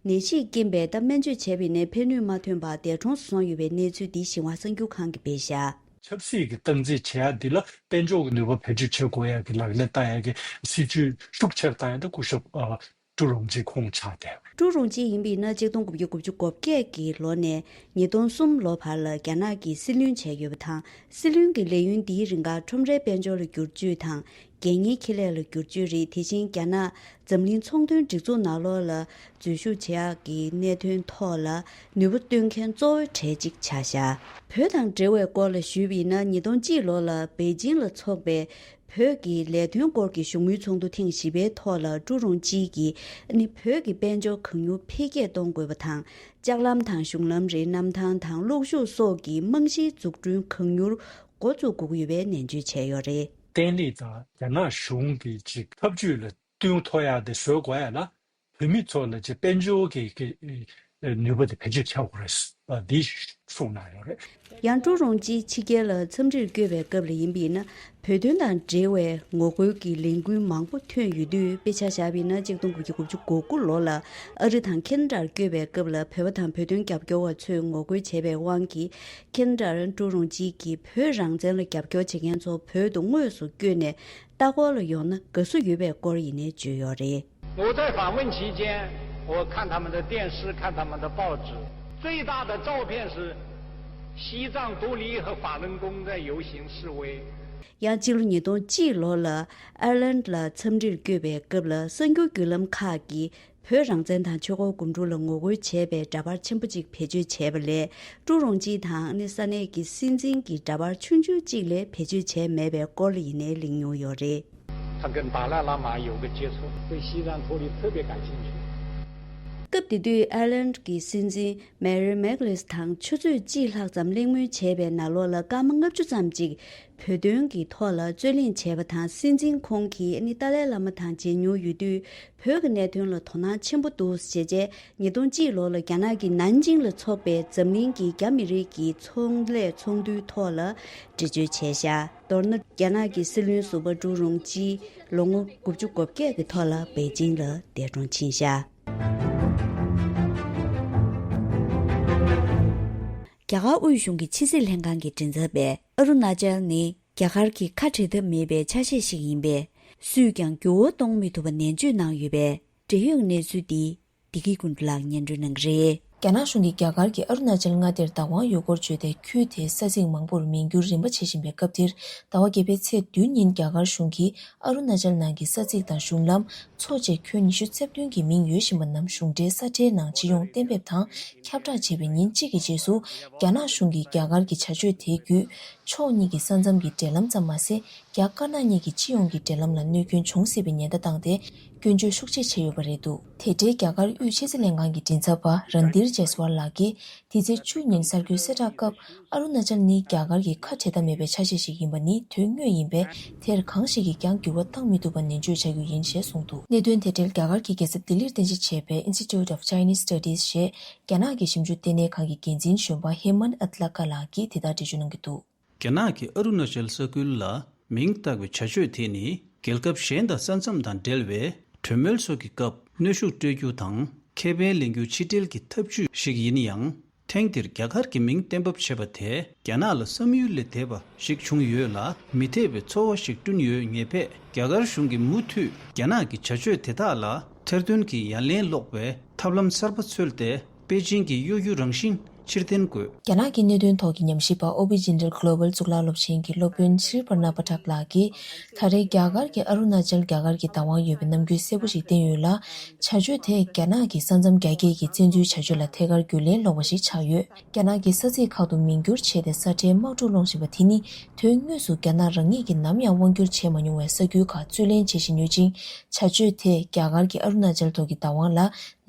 ནད་གཞིས་རྐྱེན་པས་ད་སྨན་བཅོས་བྱས་པ་ཡིན་ནའི་ཕན་ནུས་མ་ཐོན་པར་འདས་གྲོངས་སུ་སོང་ཡོད་པའི་གནས་ཚུལ་འདི་ཞིན་ཧྭ་གསར་འགྱུར་ཁང་གིས་སྤེལ་བཞག་ཆབ་སྲིད་ཀྱི་སྟངས་འཛིན་བྱེད་ཡག་འདི་ལ་དཔལ་འབྱོར་གྱི་ནུས་པ་བེད་སྤྱོད་བྱེད་དགོས་ཡག་གི་ལག་ལེན་བསྟར་ཡག་གི་སྲིད་ཇུས་ཤུགས་ཆེར་བཏང་ཡག་འདི་སྐུ་ཞབས་ཨ་ཀྲུའུ་རུང་ཅི་ཁོང་ཆགས་ཏེ། ཀྲུའུ་རུང་ཅི་ཡིན་པ་ཡིན་ན་ཆིག་སྟོང་དགུ་བརྒྱ་དགུ་བཅུ་གོ་བརྒྱད་ཀྱི་ལོ་ནས་ཉིས་སྟོང་གསུམ་ལོ་བར་ལ་རྒྱ་ནག་གི་སྲིད་བློན་བྱས་ཡོད་པ་དང་། སྲིད་བློན་གྱི་ལས་ཡུན་འདིའི་རིང་ཁ་ཁྲོམ་རའི་དཔལ་འབྱོར་ལ་བསྒྱུར་བཅོས་དང་། རྒྱལ་གཉེར་ཁེ་ལས་ལ་བསྒྱུར་བཅོས་རེད། དེ་བཞིན་རྒྱ་ནག་འཛམ་གླིང་ཚོང་དོན་སྒྲིག་འཛུགས་ནང་ལོགས་ལ་འཛུལ་ཞུགས་བྱེད་ཡག་གི་གནད་དོན་ཐོག་ལ་ནུས་པ་བཏོན་མཁན་གཙོ་བོའི་གྲས་གཅིག་ཆགས་བཞག་བོད་དང་འབྲེལ་བའི་སྐོར་ལ་ཞུས་པ་ཡིན་ན། ཉིས་སྟོང་གཅིག་ལོ་ལ་པེ་ཅིང་ལ་འཚོགས་པའི་བོད་ཀྱི་ལས་དོན་སྐོར་གྱི་བཞུགས་མོལ་ཚོགས་འདུ་ཐེངས་བཞི་པའི་ཐོག་ལ་ཀྲུའུ་རུང་ཅི་གིས་ནི་བོད་ཀྱི་དཔལ་འབྱོར་གང་མྱུར་འཕེལ་རྒྱས་གཏོང་དགོས་པ་དང་། ལྕགས་ལམ་དང་གཞུང་ལམ་རེད། གནམ་ཐང་དང་གློག་ཤུགས་སོགས་ཀྱི་རྨང་གཞིའི་འཛུགས་སྐྲུན་གང་མྱུར་ འགོ་བཙུགས་དགོས་ཀྱི་ཡོད་པའི་ནན་བརྗོད་བྱས་ཡོད་རེད། བརྟན་ལྷིང་དང་རྒྱ་ནག་གཞུང་གི་ཅིག་ཐབས་ཇུས་ལ་བསྟུན་ཐུབ་ཡག་དེ་བཟོ་དགོས་ཡ་ལ། བོད་མི་ཚོ་ལ་ཅིག་དཔལ་འབྱོར་གྱི་གི་ནུས་པ་དེ་བེད་སྤྱོད་བྱ་དགོས་རེད། འདི་གསུངས་གནང་ཡོད་རེད། ཡང་ཀྲུའུ་རུང་ཅི་ཕྱི་རྒྱལ་ལ་འཚམས་འདྲིར་བསྐྱོད་པའི་སྐབས་ལ་ཡིན་པ་ཡིན་ན། བོད་དོན་དང་འབྲེལ་བའི་ངོ་རྒོལ་གྱི་ལས་འགུལ་མང་པོ་ཐོན་ཡོད་དུས། དཔེ་ཆ་བཞག་པ་ཡིན་ན། ཆིག་སྟོང་དགུ་བརྒྱ་དགུ་བཅུ་གོ་དགུ་ལོ་ལ་ཨ་རི་དང་ཁེ་ན་ཌར་བསྐྱོད་པའི་སྐབས་ལ། བོད་པ་དང་བོད་དོན་རྒྱབ་སྐྱོར་བ་ཚོས་ངོ་རྒོལ་བྱས་པའི་དབང་གིས། ཁེ་ན་ཌར་ཀྲུའུ་རུང་ཅི་གིས་བོད་རང་བཙན་ལ་རྒྱབ་སྐྱོར་བྱེད་མཁན་ཚོ་བོད་དུ་དངོས་སུ་བསྐྱོད་ནས་ལྟ་སྐོར་ལ་ཡོང་ན་དགའ་བསུ་ཡོད་པའི་སྐོར་ཡིན་ནའི་བརྗོད་ཡོད་རེད། 我在访问期间，我看他们的电视，看他们的报纸，最大的照片是西藏独立和法轮功在游行示威。 ཡང་སྤྱི་ལོ་ཉིས་སྟོང་གཅིག་ལོ་ལ་ཨར་ལན་ལ་འཚམས་འདྲིར་བསྐྱོད་པའི་སྐབས་ལ། གསར་འགྱུར་བརྒྱུད་ལམ་ཁག་གིས་བོད་རང་བཙན་དང་ཆོས་འཁོར་སྒོམ་སྒྲུབ་ལ་ངོ་རྒོལ་བྱས་པའི་འདྲ་པར་ཆེན་པོ་གཅིག་བེད་སྤྱོད་བྱས་པ་ལས། ཀྲུའུ་རུང་ཅི་དང་ནི་ས་གནས་ཀྱི་སྲིད་འཛིན་གྱི་འདྲ་པར་ཆུང་ཆུང་གཅིག་ལས་བེད་སྤྱོད་བྱས་མེད་པའི་སྐོར་ལ་ཡིན་ནའི་གླེང་མྱོང་ཡོད་རེད། 他跟达赖喇嘛有个接触，对西藏独立特别感兴趣。 སྐབས་དེ་དུས་ཨར་ལན་གྱི་སྲིད་འཛིན་མེ་རི་མེག་ལིས་དང་ཆུ་ཚོད་གཅིག་ལྷག་ཙམ་གླེང་མོལ་བྱས་པའི་ནང་ལོགས་ལ། སྐར་མ་ལྔ་བཅུ་ཙམ་གཅིག་བོད་དོན་གྱི་ཐོག་ལ་རྩོད་གླེང་བྱས་པ་དང་། སྲིད་འཛིན་ཁོང་གིས་ནི་ཏཱ་ལའི་བླ་མ་དང་མཇལ་མྱོང་ཡོད་དུས། བོད་ཀྱི་གནད་དོན་ལ་དོ་སྣང་ཆེན་པོ་འདུག་ཅེས་བྱས། ཉིས་སྟོང་གཅིག་ལོ་ལ་རྒྱ་ནག་གི་ནན་ཅིང་ལ་འཚོགས་པའི་འཛམ་གླིང་གི་རྒྱ་མི་རིགས་ཀྱི་ཚོང་ལས་ཚོགས་འདུའི་ཐོག་ལ་འགྲེལ་བརྗོད་བྱས་ཤག་མདོར་ན། རྒྱ་ནག་གི་སྲིད་བློན་ཟུར་པ་ཀྲུའུ་རུང་ཅི་ལོ་ངོ་དགུ་བཅུ་གོ་བརྒྱད་ཀྱི་ཐོག་ལ་པེ་ཅིང་ལ་འདས་གྲོངས་ཕྱིན་ཤག་རྒྱ་གར་དབུས་གཞུང་གི་ཕྱི་སྲིད་ལྷན་ཁང་གི་མགྲིན་ཚབ་པས། ཨ་རུ་ན་ཅལ་ནི་རྒྱ་གར་གྱི་ཁ་བྲལ་ཐབས་མེད་པའི་ཆ་ཤས་ཤིག་ཡིན་པས། སུས་ཀྱང་འགྱུར་བ་གཏོང་མི་ཐུབ་པ་ནན་བརྗོད་གནང་ཡོད་པས། འབྲེལ་ཡོད་གནས་ཚུལ་འདི་བདེ་སྐྱིད་ཀུན་གྲུབ་ལགས་སྙན་སྒྲོན་གནང་གི་རེད། རྒྱ་ནག་གཞུང་གིས་རྒྱ་གར་གྱི་ཨ་རུ་ན་ཅལ་མངའ་སྡེར་བདག་དབང་ཡོད་སྐོར་བརྗོད་དེ། ཁུལ་དེའི་ས་ཚིགས་མང་པོར་མིང་བསྒྱུར་རིམ་པ་བྱེད་བཞིན་པའི་སྐབས་འདིར། ཟླ་བ་བརྒྱད་པའི་ཚེས་བདུན་ཉིན་རྒྱ་གར་གཞུང་གིས་ཨ་རུ་ན་ཅལ་ནང་གི་ས་ཚིགས་དང་གཞུང་ལམ། མཚོ་བཅས་ཁྱོན་ཉི་ཤུ་རྩ་བདུན་གྱི་མིང་ཡོད་བཞིན་པ་རྣམས་གཞུང་འབྲེལ་ས་ཁྲའི་ནང་སྤྱི་ཡོངས་གཏན་འབེབས་དང་ཁྱབ་བསྒྲགས་བྱས་པའི་ཉིན་གཅིག་གི་རྗེས་སུ། རྒྱ་ནག་གཞུང་གིས་རྒྱ་གར་གྱི་བྱ་སྤྱོད་དེའི་བརྒྱུད། ཕྱོགས་གཉིས་ཀྱི་ས་མཚམས་ཀྱི་འབྲེལ་ལམ་ཙམ་མ་ཟད། རྒྱ་དཀར་ནག་གཉིས་ཀྱི་སྤྱི་ཡོངས་ཀྱི་འབྲེལ་ལམ་ལ་གནོད་སྐྱོན་འབྱུང་སྲིད་པའི་ཉེན་བརྡ་བཏང་སྟེ། སྐྱོན་བརྗོད་ཤུགས་ཆེ་བྱས་ཡོད་པ་རེད་འདུག་དེ་འབྲེལ་རྒྱ་གར་དབུས་ཕྱི་སྲིད་ལྷན་ཁང་གི་མགྲིན་ཚབ་པ་རན་དིར་ཇེ་སི་ཝལ་ལགས་ཀྱིས། འདི་ཚེས་བཅུ་ཉིན་གསར་འགོད་གསལ་བསྒྲགས་སྐབས། ཨ་རུ་ན་ཅལ་ནི་རྒྱ་གར་གྱི་ཁ་བྲལ་ཐབས་མེད་པའི་ཆ་ཤས་ཤིག་ཡིན་པ་ནི་དོན་དངོས་ཡིན་པས། དེར་གང་ཞིག་གིས་ཀྱང་འགྱུར་བ་བཏང་མི་ཐུབ་པ་ནན་བརྗོད་བྱ་རྒྱུ་ཡིན་ཞེས་གསུངས་འདུག་གནད་དོན་དེ་འབྲེལ་རྒྱ་གར་གྱི་རྒྱལ་ས་ལྡི་ལིར་རྟེན་གཞི་བྱས་པའི་Institute of Chinese Studies ཞེས་རྒྱ་ནག་གི་ཞིབ་འཇུག་ལྟེ་གནས་ཁང་གི་འགན་འཛིན་གཞོན་པ་ཧེ་མན་ཨཏ་ལ་ཀ་ལགས་ཀྱིས་དེ་ལྟར་འགྲེལ་བརྗོད་གནང་གི་འདུག་རྒྱ་ནག་གིས་ཨ་རུ་ན་ཅལ་ས་ཁུལ་ལ་མིང་བཏགས་པའི་བྱ་སྤྱོད་དེ་ནི། རྒྱལ་ཁབ་གཞན་དང་ས་མཚམས་དང་འབྲེལ་བའི་གྲོས་མོལ་སོགས་ཀྱི་སྐབས། གནོན་ཤུགས་སྤྲོད་རྒྱུ་དང་། ཁེ་ཕན་ལེན་རྒྱུ་ཕྱི་འབྲེལ་གྱི་ཐབས་ཇུས་ཤིག་ཡིན་ཡང་། ཐེངས་འདིར་རྒྱ་གར་གྱི་མིང་གཏན་འབེབས་བྱས་པ་དེས། རྒྱ་ནག་ལ་བསམ་ཡུལ་ལས་འདས་པ་ཞིག་བྱུང་ཡོད་ལ། མི་འཐད་པའི་ཚོར་བ་ཞིག་བསྐྲུན་ཡོད་ངེས་པས། རྒྱ་གར་གཞུང་གིས་མུ་མཐུད་རྒྱ་ནག་གི་བྱ་སྤྱོད་དེ་དག་ལ་ཐེར་འདོན་གྱིས་ཡ་ལན་སློག་པའི་ཐབས་ལམ་གསར་པ་འཚོལ་ཏེ། པེ་ཅིང་གི་གཡོ་སྒྱུ་རང་བཞིན་ཕྱིར་འཐེན་དགོས། རྒྱ་ནག་གི་གནད་དོན་ཐོག་གི་ཉམས་ཞིབ་པ་ཨོ་བི་ཇིན་ཌལ་གྷོ་ལོ་བལ་གཙུག་ལག་སློབ་ཆེན་གྱི་སློབ་དཔོན་ཤྲི་པར་ན་པ་ཐག་ལགས་ཀྱིས། ད་རེས་རྒྱ་གར་གྱི་ཨ་རུ་ན་ཅལ་རྒྱ་གར་གྱི་བདག་དབང་ཡོད་པའི་རྣམ་འགྱུར་གསལ་པོ་ཞིག་བསྟན་ཡོད་ལ། བྱ་སྤྱོད་དེས་རྒྱ་ནག་གི་ས་མཚམས་རྒྱ་སྐྱེད་ཀྱི་བཙན་འཛུལ་བྱ་སྤྱོད་ལ་ཐད་ཀར་རྒྱུས་ལོན་སློག་པ་ཞིག་ཆགས་ཡོད། རྒྱ་ནག་གི་ས་ཚིགས་ཁག་ཏུ་མིང་བསྒྱུར་བྱས་ཏེ་ས་ཁྲའི་དམག་འཁྲུག་སློང་བཞིན་པ་དེ་ནི། དོན་དངོས་སུ་རྒྱ་ནག་རང་ཉིད་ཀྱིས་ནམ་ཡང་དབང་བསྒྱུར་བྱས་མ་མྱོང་བའི་ས་ཁུལ་ཁག་རྩོད་ལེན་བྱེད་བཞིན་ཡོད་ཅིང་། བྱ་སྤྱོད་དེས་རྒྱ་གར་གྱི་ཨ་རུ་ན་ཅལ་ཐོག་གི་བདག་དབང་ལ་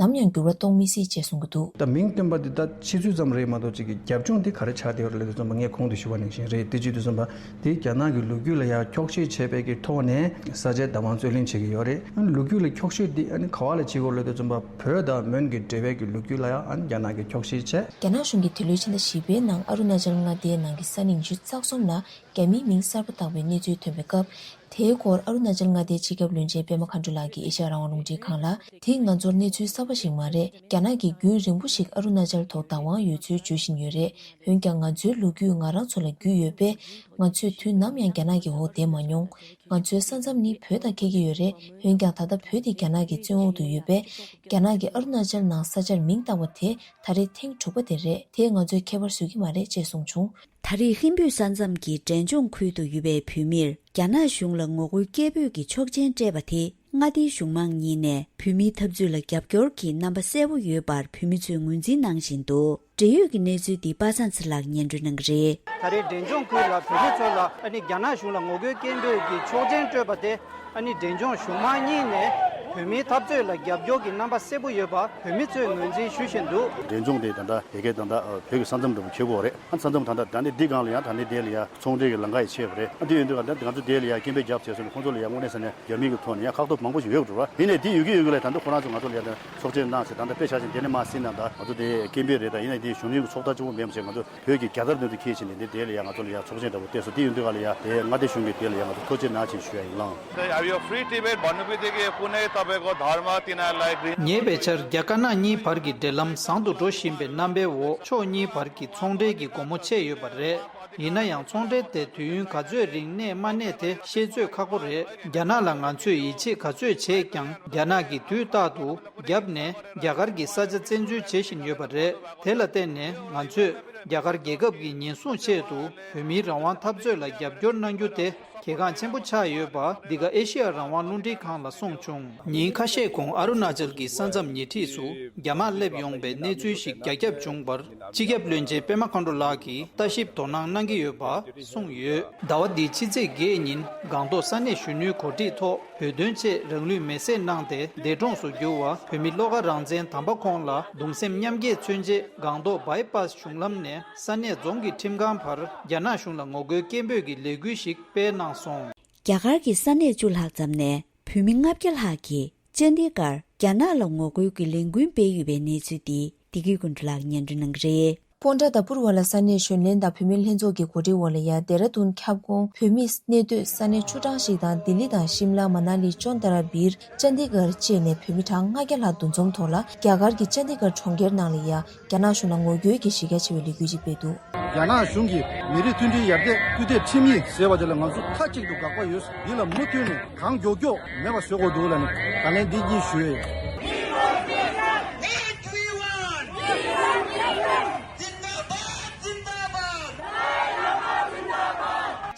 ནམ་ཡང་འགྱུར་བ་གཏོང་མི་སྲིད་ཅེས་གསུངས་ཀྱི་འདུག་ད་མིང་བཏོན་པ་འདི་ད་ཕྱི་ཚུལ་ཙམ་རེད་མ་གཏོགས་ཅིག་གི་རྒྱབ་ལྗོངས་འདི་ག་རེ་ཆགས་བསྡད་ཡོད་རེད་ལབ་དུས་ཙམ་པ། ངས་གོང་དུ་ཞུས་པ་ནང་བཞིན་རེད། དེ་བྱེད་དུས་ཙམ་པ་འདི་རྒྱ་ནག་གི་ལོ་རྒྱུས་ལ་ཡང་འཁྱོག་བཤད་བྱས་པའི་གི་ཐོག་ནས་ས་ཆའི་བདག་དབང་རྩོད་ལེན་བྱེད་ཀྱི་ཡོད་རེད། ཨ་ནི་ལོ་རྒྱུས་ལ་འཁྱོག་བཤད་འདི་ཨ་ནི་ག་བ་ལ་བྱེད་དགོས་ལབ་དུས་ཙམ་པ། བོད་དང་མོན་གྱི་འབྲེལ་བའི་གི་ལོ་རྒྱུས་ལ་ཡང་ཨ་ནི་རྒྱ་ནག་གིས་འཁྱོག་བཤད་བྱས། རྒྱ་ནག་གཞུང་གིས་འདི་ལོའི་ཕྱི་ཟླ་བཞི་པའི་ནང་ཨ་རུ་ན་ཅལ་མངའ་སྡེའི་ནང་གི་ས་གནས་ཉི་ཤུ་རྩ་གསུམ་ལ་རྒྱ་མིའི་མིང་གསར་པ་བཏགས་པའི་གནས་ཚུལ་ཐོན་པའི་སྐབས། དེའི་སྐོར་ཨ་རུ་ན་ཅལ་མངའ་སྡེའི་སྤྱི་ཁྱབ་བློན་ཆེན་པད་མ་མཁའ་འགྲོ་ལགས་ཀྱིས་ཨེ་ཤ་ཡ་རང་དབང་རླུང་འཕྲིན་ཁང་ལ། དེ་ང་ཚོར་གནས་ཚུལ་གསར་པ་ཞིག་མ་རེད། རྒྱ་ནག་གིས་རྒྱུན་རིང་པོ་ཞིག་ཨ་རུ་ན་ཅལ་ཐོག་བདག་དབང་ཡོད་ཚུལ་བརྗོད་བཞིན་ཡོད་རེད། འོན་ཀྱང་ང་ཚོའི་ལོ་རྒྱུས་ང་རང་ཚོ་ལ་རྒྱུས་ཡོད་པས། ང་ཚོས་དུས་ནམ་ཡང་རྒྱ་ནག་གི་འོག་བསྡད་མ་མྱོང་། ང་ཚོའི་ས་མཚམས་ནི་བོད་དང་འཁེལ་གྱི་ཡོད་རེད། འོན་ཀྱང་ད་ལྟ་བོད་དེ་རྒྱ་ནག་གི་བཙོན་འོག་ཏུ་ཡོད་པས། རྒྱ་ནག་གིས་ཨ་རུ་ན་ཅལ་ནང་ས་ཆར་མིང་བཏགས་པ་དེ་ད་རེས་ཐེངས་དྲུག་པ་དེ་རེད། དེས་ང་ཚོས་ཁྱད་པར་བཟོ་གི་མ་རེད་ཅེས་གསུངས་བྱུང་། ད་རེས་ཧིན་བོད་ས་མཚམས་ཀྱི་འབྲས་ལྗོངས་ཁུལ་དུ་ཡོད་པའི་བོད་མིར་རྒྱ་ནག་གཞུང་ལ་ངོ་རྒོལ་སྐད་འབོད་ཀྱི་ཆོག་མཆན་སྤྲད་པ་དེ། མངའ་སྡེའི་གཞུང་མང་གཉིས་ནས་བོད་མིའི་འཐབ་རྩོད་ལ་རྒྱབ་སྐྱོར་གྱི་རྣམ་པ་གསལ་པོ་ཡོད་པར་བོད་མི་ཚོས་ངོས་འཛིན་གནང་བཞིན་འདུག་འབྲེལ་ཡོད་ཀྱི་གནས་ཚུལ་འདི་པ་སངས་ཚེ་ལགས་སྙན་སྒྲོན་གནང་གི་རེད། ད་རེས་འབྲས་ལྗོངས་ཁུལ་ལ་བོད་མི་ཚོ་ལ་ཨ་ནི་རྒྱ་ནག་གཞུང་ལ་ངོ་རྒོལ་སྐད་འབོད་ཀྱི་ཆོག་མཆན་སྤྲོད་པ་དེ། ཨ་ནི་འབྲས་ལྗོངས་གཞུང་མང་གཉིས་ནས་ བོད་མིའི་འཐབ་རྩོད་ལ་རྒྱབ་སྐྱོར་གྱི་རྣམ་པ་གསལ་པོ་ཡོད་པ་བོད་མི་ཚོས་ངོས་འཛིན་ཞུ་བཞིན་འདུག། འབྲས་ལྗོངས་དེ་ད་ལྟ་ཡ་གི་ད་ལྟ་བོད་ཀྱི་ས་མཚམས་འདྲ་པོ་འཁེལ་གྱི་ཡོད་རེད། ཨ་ས་མཚམས་ད་ལྟ་ད་ནི་འདི་སྒང་ལ་ཡང་ད་ནི་དེ་ལ་ཡང་ཚོང་འབྲེལ་གྱི་ལམ་ཁ་ཡང་ཕྱེ་ཡོད་རེད། ཨ་འདི་ཡོད་དུས་ད་ལྟ་ང་ཚོ་དེ་ལ་ཡང་སྐད་འབོད་བརྒྱབ་བྱས་སོང་ནས་ཁོང་ཚོ་ལ་ཡང་དངོས་གནས་ཟེར་ན་རྒྱ་མི་གི་ཐོག་ནས་ཡང་ཁག་ཐོག་མང་པོ་ཞིག་ཡོད་འགྲོ་བ། ཡིན་ནའི་དེ་ཡོད་ཀྱི་ཡོད་ཀྱི་ལ་ད་ལྟ་ཁོ་རང་ཚོ་ང་ཚོ་ལ་ཡང་ད་ཚོགས་ཆེན་གནང་བྱས་ད་ལྟ་དཔེ་ཆ་ཞིག་དེ་ནས་མ་ཟིན་ན་ད་ང་ཚོ་དེ་སྐད་འབོད་རེད། ད་ཡིན་ནའི་དེ་གཞུང་འབྲེལ་གྱི་ཚོགས་ཐག་གཅོད་པོ་མེད་པ་བྱས་ང་ཚོ་བོད་ཀྱི་རྒྱལ་དར་དོན་དུ་འཁྱེར་བྱས་ནས་འདི་དེ་ལ་ཡང་ང་ཚོ་ལ་ཡང་ཚོགས་ཆེན་འདྲ་པོ་བལྟས་སོང་། དེ་ཡོད་དུས་ག་ལ་ཡང་དེ་མངའ་སྡེ་གཞུང་གིས་དེ་ལ་ཡང་ང་ཚོ་ཐུགས་རྗེ་གནང་བྱས་ཞུ་ཡ་ཡིན་ལགས། ཉེ་བའི་ཆར་རྒྱ་དཀར་ནག་གཉིས་བར་གྱི་འབྲེལ་ལམ་བཟང་དུ་འགྲོ་བཞིན་པའི་རྣམ་པའི་འོག་ཕྱོགས་གཉིས་བར་གྱི་ཚོང་འབྲེལ་གྱི་སྒོ་མོ་ཕྱེ་ཡོད་པ་རེད། ཡིན་ན་ཡང་ཚོང་འབྲེལ་དེ་དུས་ཡུན་ག་ཚོད་རིང་གནས་མ་གནས་དེ་ཤེས་ཚོད་ཁག་པོ་རེད། རྒྱ་ནག་ལ་ང་ཚོས་ཡིད་ཆེས་ག་ཚོད་བྱས་ཀྱང་རྒྱ་ནག་གིས་དུས་རྟག་ཏུ་རྒྱབ་ནས་རྒྱ་གར་གྱི་ས་ཆ་བཙན་འཛུལ་བྱེད་བཞིན་ཡོད་པ་རེད། དེ་ལ་བརྟེན་ནས་ང་ཚོས་རྒྱ་གར་རྒྱལ་ཁབ་ཀྱི་ཉེན་སྲུང་ཆེད་དུ་བོད་མིའི་རང་དབང་འཐབ་རྩོད་ལ་རྒྱབ་སྐྱོར་གནང་རྒྱུ་དེ་གལ་འགངས་ཆེན་པོ་ཆགས་ཡོད་པ་འདི་ག་ཨེ་ཤེ་ཡ་རང་དབང་རླུང་འཕྲིན་ཁང་ལ་གསུངས་བྱུང་། ཉིན་ཁ་ཤས་གོང་ཨ་རུ་ན་ཅལ་གྱི་ས་མཚམས་ཉེ་འཁྲིས་སུ་རྒྱ་དམག་སླེབས་ཡོང་པའི་གནས་ཚུལ་ཞིག་རྒྱ་ཁྱབ་བྱུང་བར་སྤྱི་ཁྱབ་བློན་ཆེན་པད་མ་མཁའ་འགྲོ་ལགས་ཀྱིས་ལྟ་ཞིབ་དོ་སྣང་གནང་གི་ཡོད་པ་གསུངས་ཡོད། ཟླ་བ་འདིའི་ཕྱི་ཚེས་བརྒྱད་ཉིན་སྒང་ཏོག་ས་གནས་གཞོན་ནུའི་གོ་སྒྲིག་ཐོག་བོད་དོན་ཆེད་རང་ལུས་མེ་བསྲེགས་གནང་སྟེ་འདས་གྲོངས་སུ་གྱུར་བ་བོད་མི་བློ་དགའ་རང་བཙན་དམ་པ་ཁོང་ལ་གདུང་སེམས་མཉམ་སྐྱེད་མཚོན་ཆེད་སྒང་ཏོག་བྷའི་པཱས་གཞུང་ལམ་ནས་ས་གནས་རྫོང་གི་ཁྲིམས་ཁང་བར་རྒྱ་ནག་གཞུང་ལ་ངོ་རྒོལ་སྐད་འབོད་ཀྱི་ལས་འགུལ་ཞིག་སྤེལ་གནང་སོང་། རྒྱ་གར་གྱི་ས་གནས་བཅུ་ལྷག་ཙམ་ནས་བོད་མི་ལྔ་བརྒྱ་ལྷག་གིས་ཅན་དི་གར་རྒྱ་ནག་ལ་ངོ་རྒོལ་གྱི་ལས་འགུལ་སྤེལ་ཡོད་པའི་གནས་ཚུལ་འདི་བདེ་སྐྱིད་ཀུན་གྲུབ་ལགས་སྙན་སྒྲོན་གནང་གི་རེད། པོན་ཏྲ་དང་པུར་བ་ལ་ས་གནས་གཞོན་ལྷན་དང་བུད་མེད་ལྷན་ཚོགས་ཀྱི་གོ་སྒྲིག་འོག་ལ་ཡ་ལྡེ་ར་ལྡུན་ཁྱབ་ཁོངས་བོད་མིས་གནས་སྡོད་ས་གནས་ཆུང་གྲས་ཤིག་དང་ལྡི་ལི་དང་ཤིམ་ལ། མ་ན་ལི། ཅོན་ཏ་ར་བིར། ཅན་དི་གར་བཅས་ནས་བོད་མི་གྲངས་ལྔ་བརྒྱ་ལྷག་འདུ་འཛོམས་ཐོག་ལ་རྒྱ་གར་གྱི་ཅན་དི་གར་གྲོང་ཁྱེར་ནང་ལ་ཡ་རྒྱ་ནག་གཞུང་ལ་ངོ་རྒོལ་གྱི་གཞི་རྒྱ་ཆེ་བའི་ལས་འགུལ་ཅིག་སྤེལ་འདུག། རྒྱ་ནག་གཞུང་གིས་མི་རིགས་མཐུན་སྒྲིལ་ཡར་རྒྱས་སྐུལ་འདེད་ཁྲིམས་ཡིག་ཟེར་བ་དེ་ལ་ང་ཚོ་མཐའ་གཅིག་ཏུ་དགག་པ་ཡོད། འདི་ལ་མུ་མཐུད་ནས་གང་མགྱོགས་མགྱོགས་མེད་པ་བཟོ་དགོས་འདུག་ལབ་ནས་ད་ལན་འདི་གཉིས་ཞུ་ཡས་ཡོད།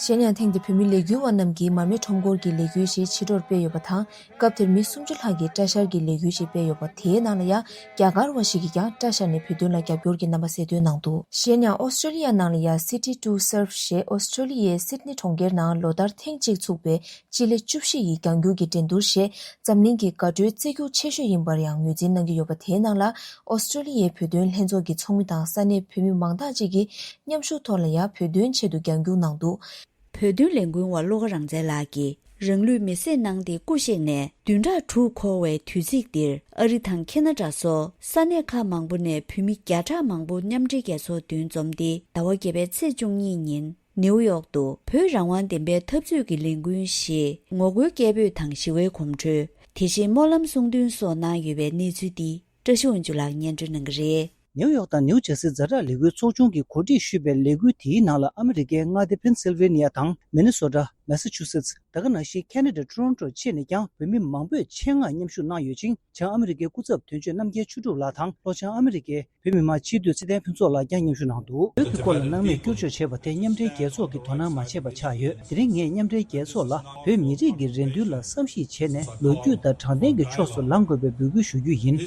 གཞན་ཡང་ཐེངས་འདིར་བོད་མི་ལས་འགུལ་བ་རྣམས་ཀྱིས་མར་མེ་ཁྲོམ་སྐོར་གྱི་ལས་འགུལ་ཞིག་ཕྱི་དྲོར་སྤེལ་ཡོད་པ་དང་། སྐབས་དེར་མི་སུམ་ཅུ་ལྷག་གིས་སྐྲ་བཞར་གྱི་ལས་འགུལ་ཞིག་སྤེལ་ཡོད་པ། དེའི་ནང་ལ་ཡང་རྒྱ་གར་བ་ཞིག་གིས་ཀྱང་སྐྲ་བཞར་ནས་བོད་དོན་ལ་རྒྱབ་སྐྱོར་གྱི་རྣམ་པ་གསལ་སྟོན་གནང་འདུག། གཞན་ཡང་ཨོ་སི་ཀྲོ་ལི་ཡ་ནང་ལ་ཡང་City to Serve ཞེས་ཨོ་སི་ཀྲོ་ལི་ཡའི་སིད་ནི་གྲོང་ཁྱེར་ནང་ལོ་ལྟར་ཐེངས་གཅིག་ཚུགས་པའི་སྤྱི་ལེ་བཅུ་བཞི་ཡི་རྒྱང་རྒྱུག་གི་འགྲན་བསྡུར་ཞེས་འཛམ་གླིང་གི་དགའ་སྤྲོའི་རྩེ་རྒྱུག་ཆེ་ཤོས་ཡིན་པར་ཡང་ངོས་འཛིན་གནང་གི་ཡོད་པ། དེའི་ནང་ལ་ཨོ་སི་ཀྲོ་ལི་ཡའི་བོད་དོན་ལྷན་ཚོགས་ཀྱི་ཚོགས་མི་དང་ས་གནས་བོད་མི་མང་དག་ཅིག་གིས་མཉམ་ཞུགས་ཐོག་ལ་ཡང་བོད་དོན་ཆེད་དུ་རྒྱང་རྒྱུག་གནང་འདུག། བོད་དོན་ལས་འགུལ་བ་བློ་དགའ་རང་བཙན་ལགས་ཀྱིས་རང་ལུས་མེ་བསྲེགས་གནང་སྟེ་སྐུ་གཤེགས་ནས་བདུན་ཕྲག་དྲུག་འཁོར་བའི་དུས་ཚིགས་འདིར་ཨ་རི་དང་ཁེ་ན་ཌ་སོགས་ས་གནས་ཁག་མང་པོ་ནས་བོད་མི་བརྒྱ་ཕྲག་མང་པོ་མཉམ་འབྲེལ་རྒྱལ་ཚོགས་མདུན་འཛོམས་ཏེ་ཟླ་བ་བརྒྱད་པའི་ཚེས་བཅུ་གཉིས་ཉིན་ནེའུ་ཡོག་ཏུ་བོད་རང་དབང་བདེན་པའི་འཐབ་རྩོད་ཀྱི་ལས་འགུལ་ཞེས་ངོ་རྒོལ་སྐད་འབོད་དང་ཞི་བའི་གོམ་བགྲོད། དེ་བཞིན་སྨོན་ལམ་གསུང་འདོན་སོགས་གནང་ཡོད་པའི་གནས་ཚུལ་འདི་བཀྲ་ཤིས་དབང་ཕྱུག་ལགས་སྙན་སྒྲོན་གནང་གི་རེད། ནེའུ་ཡོག་དང་ནེའུ་ཇར་སི་ཛ་དྲག་ལས་འགུལ་ཚོགས་ཆུང་གིས་གོ་སྒྲིག་ཞུས་པའི་ལས་འགུལ་དེའི་ནང་ལ་ཨ་མི་རི་ཀའི་མངའ་སྡེ་པེན་སིལ་ཝེ་ནི་ཡ་དང་མི་ནི་སོ་ཊ། མེ་ས་ཆུ་སེ་ཙི། ད་ག་ནང་བཞིན་ཁེ་ན་ཌ་ཊོ་རོན་ཊོ་བཅས་ནས་ཀྱང་བོད་མི་མང་པོས་ཆེད་མངགས་མཉམ་ཞུགས་གནང་ཡོད་ཅིང་། བྱང་ཨ་མི་རི་ཀའི་སྐུ་ཚབ་དོན་གཅོད་རྣམ་རྒྱལ་ཆོས་གྲུབ་ལགས་དང་ལྷོ་བྱང་ཨ་མི་རི་ཀའི་བོད་མི་མང་སྤྱི་འཐུས་ཚེ་བརྟན་ཕུན་ཚོགས་ལགས་ཀྱང་མཉམ་ཞུགས་གནང་འདུག། བོད་ཀྱི་སྐོར་ལ་སྣང་མེད་སྐྱོར་བརྗོད་བྱས་པ་དེ་མཉམ་འབྲེལ་རྒྱལ་ཚོགས་ཀྱིས་དོ་སྣང་མ་བྱས་པ་ཆགས་ཡོད། དེ་རིང་ངས་མཉམ་འབྲེལ་རྒྱལ་ཚོགས་ལ་བོད་མི་རིགས་ཀྱི་རེ་འདུན་ལ་བསམ་གཞིག་བྱས་ནས་ལོ་རྒྱུས་དང་དྲང་བདེན་གྱི་ཕྱོགས་སུ་ལངས་དགོས་པའི་འབོད་སྐུལ་ཞུ་རྒྱུ་ཡིན།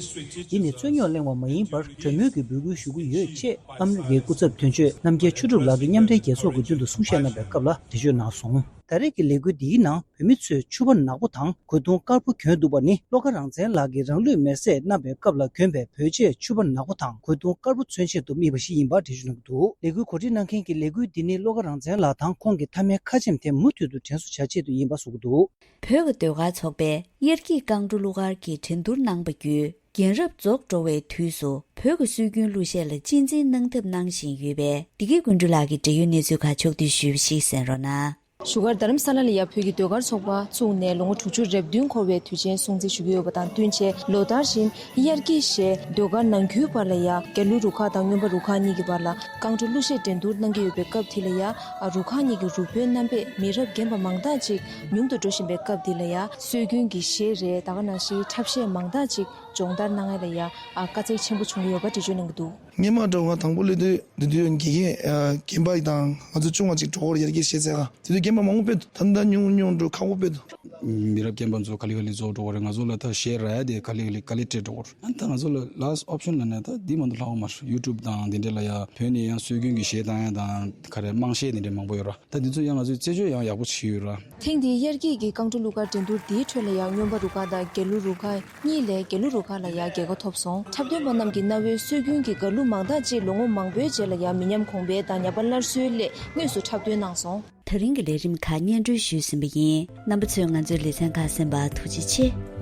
འདི་ནི་རྩོད་རྙོག་གླེང་བ་མ་ཡིན་པར་གྲོས་མོལ་གྱི་འབོད་སྐུལ་ཞུ་གི་ཡོད་ཅེས་ཨ་མི་རི་ཀའི་སྐུ་ཚབ་དོན་གཅོད་རྣམ་རྒྱལ་ཆོས་གྲུབ་ལགས་ཀྱིས་མཉམ་འབྲེལ་རྒྱལ་ཚོགས་ཀྱི་མདུན་དུ་གསུང་བཤད་གནང་བའི་སྐབས་ལ་འགྲེལ་བརྗོད་གནང་སོང་། ད་རེས་ཀྱི་ལས་འགུལ་འདིའི་ནང་བོད་མི་ཚོས་ཕྱུ་པ་ནག་པོ་དང་གོས་ཐུང་དཀར་པོ་གྱོན་འདུག་པ་ནི་བློ་དགའ་རང་བཙན་ལགས་ཀྱིས་རང་ལུས་མེར་སྲེག་གནང་བའི་སྐབས་ལ་གྱོན་པའི་བོད་ཆས་ཕྱུ་པ་ནག་པོ་དང་གོས་ཐུང་དཀར་པོ་མཚོན་ཆེད་དུ་དམིགས་པ་ཞིག་ཡིན་པ་འགྲེལ་བརྗོད་གནང་གི་འདུག། ལས་འགུལ་གོ་སྒྲིག་གནང་མཁན་གྱིས་ལས་འགུལ་འདི་ནི་བློ་དགའ་རང་བཙན་ལགས་དང་ཁོང་གི་མཐའ་མའི་ཁ་ཆེམས་དེ་མུ་མཐུད་དུ་དྲན་གསོ་བྱ་ཆེད་དུ་ཡིན་པ་གསུངས་ཀྱི་འདུག། བོད་ཀྱི་ཟློས་གར་ཚོགས་པས་དབྱར་སྐྱིད་རྐང་བྲོ་གླུ་གར་གྱི་འགྲན་བསྡུར་གནང་བ་བརྒྱུད། རྒན་རབས་རྫོགས་འགྲོ་བའི་དུས་སུ་བོད་ཀྱི་སྲོལ་རྒྱུན་གླུ་གཞས་ལ་གཅེས་འཛིན་གནང་ཐབས་གནང་བཞིན་ཡོད་པས། བདེ་སྐྱིད་ཀུན་འགྲུབ་ལགས་ཀྱི་འབྲེལ་ཡོད་གནས་ཚུལ་ཁག་ཕྱོགས་བསྡུས་ཞུས་པ་ཞིག་གསན་རོགས་གནང་། བཞུགས་སྒར་རྡ་རམ་ས་ལ་ལ་ཡ་བོད་ཀྱི་ཟློས་གར་ཚོགས་པ་བཙུགས་ནས་ལོ་ངོ་དྲུག་ཅུ་རེ་བདུན་འཁོར་བའི་དུས་ཆེན་སྲུང་བརྩི་ཞུ་གི་ཡོད་པ་དང་བསྟུན་བྱས། ལོ་ལྟར་བཞིན་དབྱར་སྐྱིད་ཞེས་ཟློས་གར་ནང་ཁུལ་བར་ལ་ཡ་རྒྱ་གླུ་རུ་ཁག་དང་རྔོན་པ་རུ་ཁག་གཉིས་ཀྱི་བར་ལ་རྐང་བྲོ་གླུ་གཞས་འགྲན་བསྡུར་གནང་གི་ཡོད་པའི་སྐབས་དེ་ལ་ཡ། རུ་ཁག་གཉིས་ཀྱི་རུ་དཔོན་རྣམ་པས་མི་རབས་རྒན་པ་མང་དག་ཅིག་ཉུང་དུ་འགྲོ་བཞིན་པའི་སྐབས་འདི་ལ་ཡ། སྲོལ་རྒྱུན་གྱི་གཞས་རེད། ད་ག་ནང་བཞིན་འཁྲབ་གཞས་མང་དག་ཅིག་ སྦྱོང་བརྡར་གནང་ཡ་ལ་ཡ་ཨ་དཀའ་ཚེགས་ཆེན་པོ་བྱུང་གི་ཡོད་པ་འགྲེལ་བརྗོད་གནང་གི་འདུག། སྔོན་མ་འདྲ་བོ་ང་དང་པོ་སླེབས་དུས་འདི་དུས་དགེ་རྒན་ཨ་རྒན་པ་དང་ང་ཚོ་ཆུང་བ་ཅིག་འགྲོ་གི་རེད། ཡར་རྒྱས་བྱེད་ཟེར་ག་དེ་དུས་རྒན་པ་མང་པོ་ཕེབས་འདུག། ད་ལྟ་ཉུང་ཉུང་འགྲོ་ཁག་པོ་ཕེབས་འདུག། མི་རབས་རྒན་པ་ཚོ་ག་ལེ་ག་ལེ་རྫོགས་འགྲོ་གི་རེད། ང་ཚོ་ལ་ད་གཞས་རག་ཡ་དེ་ག་ལེ་ག་ལེ་ག་ལེ་སྤྲད་འགྲོ་གི་རེད། ཨ་ད་ང་ཚོ་ལ་last option ལབ་ན་ད་འདི་མ་གཏོགས་ལྷག་ཡོད་མ་རེད། YouTube དང་འདི་འདྲ་ལ་ཡ་བོད་ནས་ཡང་སྲོལ་རྒྱུན་གྱི་གཞས་བཏང་ཡ་དང་ག་རེ་དམངས་གཞས་འདི་འདྲ་མང་པོ་ཡོད་ར། ད་འདི་ཚོ་ཡང་ང་ཚོས་རྩད་གཅོད་ཡང་ཡག་པོ་བྱས་ཡོད་ར། ཐེངས་འདིའི་དབྱར་སྐྱིད་ཀྱི་རྐང་བྲོ་གླུ་གར་འགྲན་བསྡུར་འདིའི་ཁྲོད་ལ་ཡང་རྔོན་པ་རུ་ཁག་དང་རྒྱ་གླུ་རུ་ཁག་གཉིས་ལས་རྒྱ་གླུ་རུ་ཁག་ལ་ཡང་རྒྱལ་ཁ་ཐོབ་སོང་། འཁྲབ་སྟོན་པ་རྣམས་ཀྱིས་གནའ་བོའི་སྲོལ་རྒྱུན་གྱི་གར་གླུ་མང་དག་ཅིག་ལོ་ངོ་མང་པོའི་རྗེས་ལ་ཡང་མི་ཉམས་གོང་འཕེལ་དང་ཉམས་པ་སླར་གསོའི་སླད་དངོས་སུ་འཁྲབ་སྟོན་གནང་སོང་། ད་རིང་གི་ལས་རིམ་ཁག་སྙན་སྒྲོན་ཞུས་ཟིན་པ་ཡིན། རྣམ་པ་ཚོས་ང་ཚོའི་ལེ་ཚན་ཁག་གསན་པར་ཐུགས་རྗེ་ཆེ།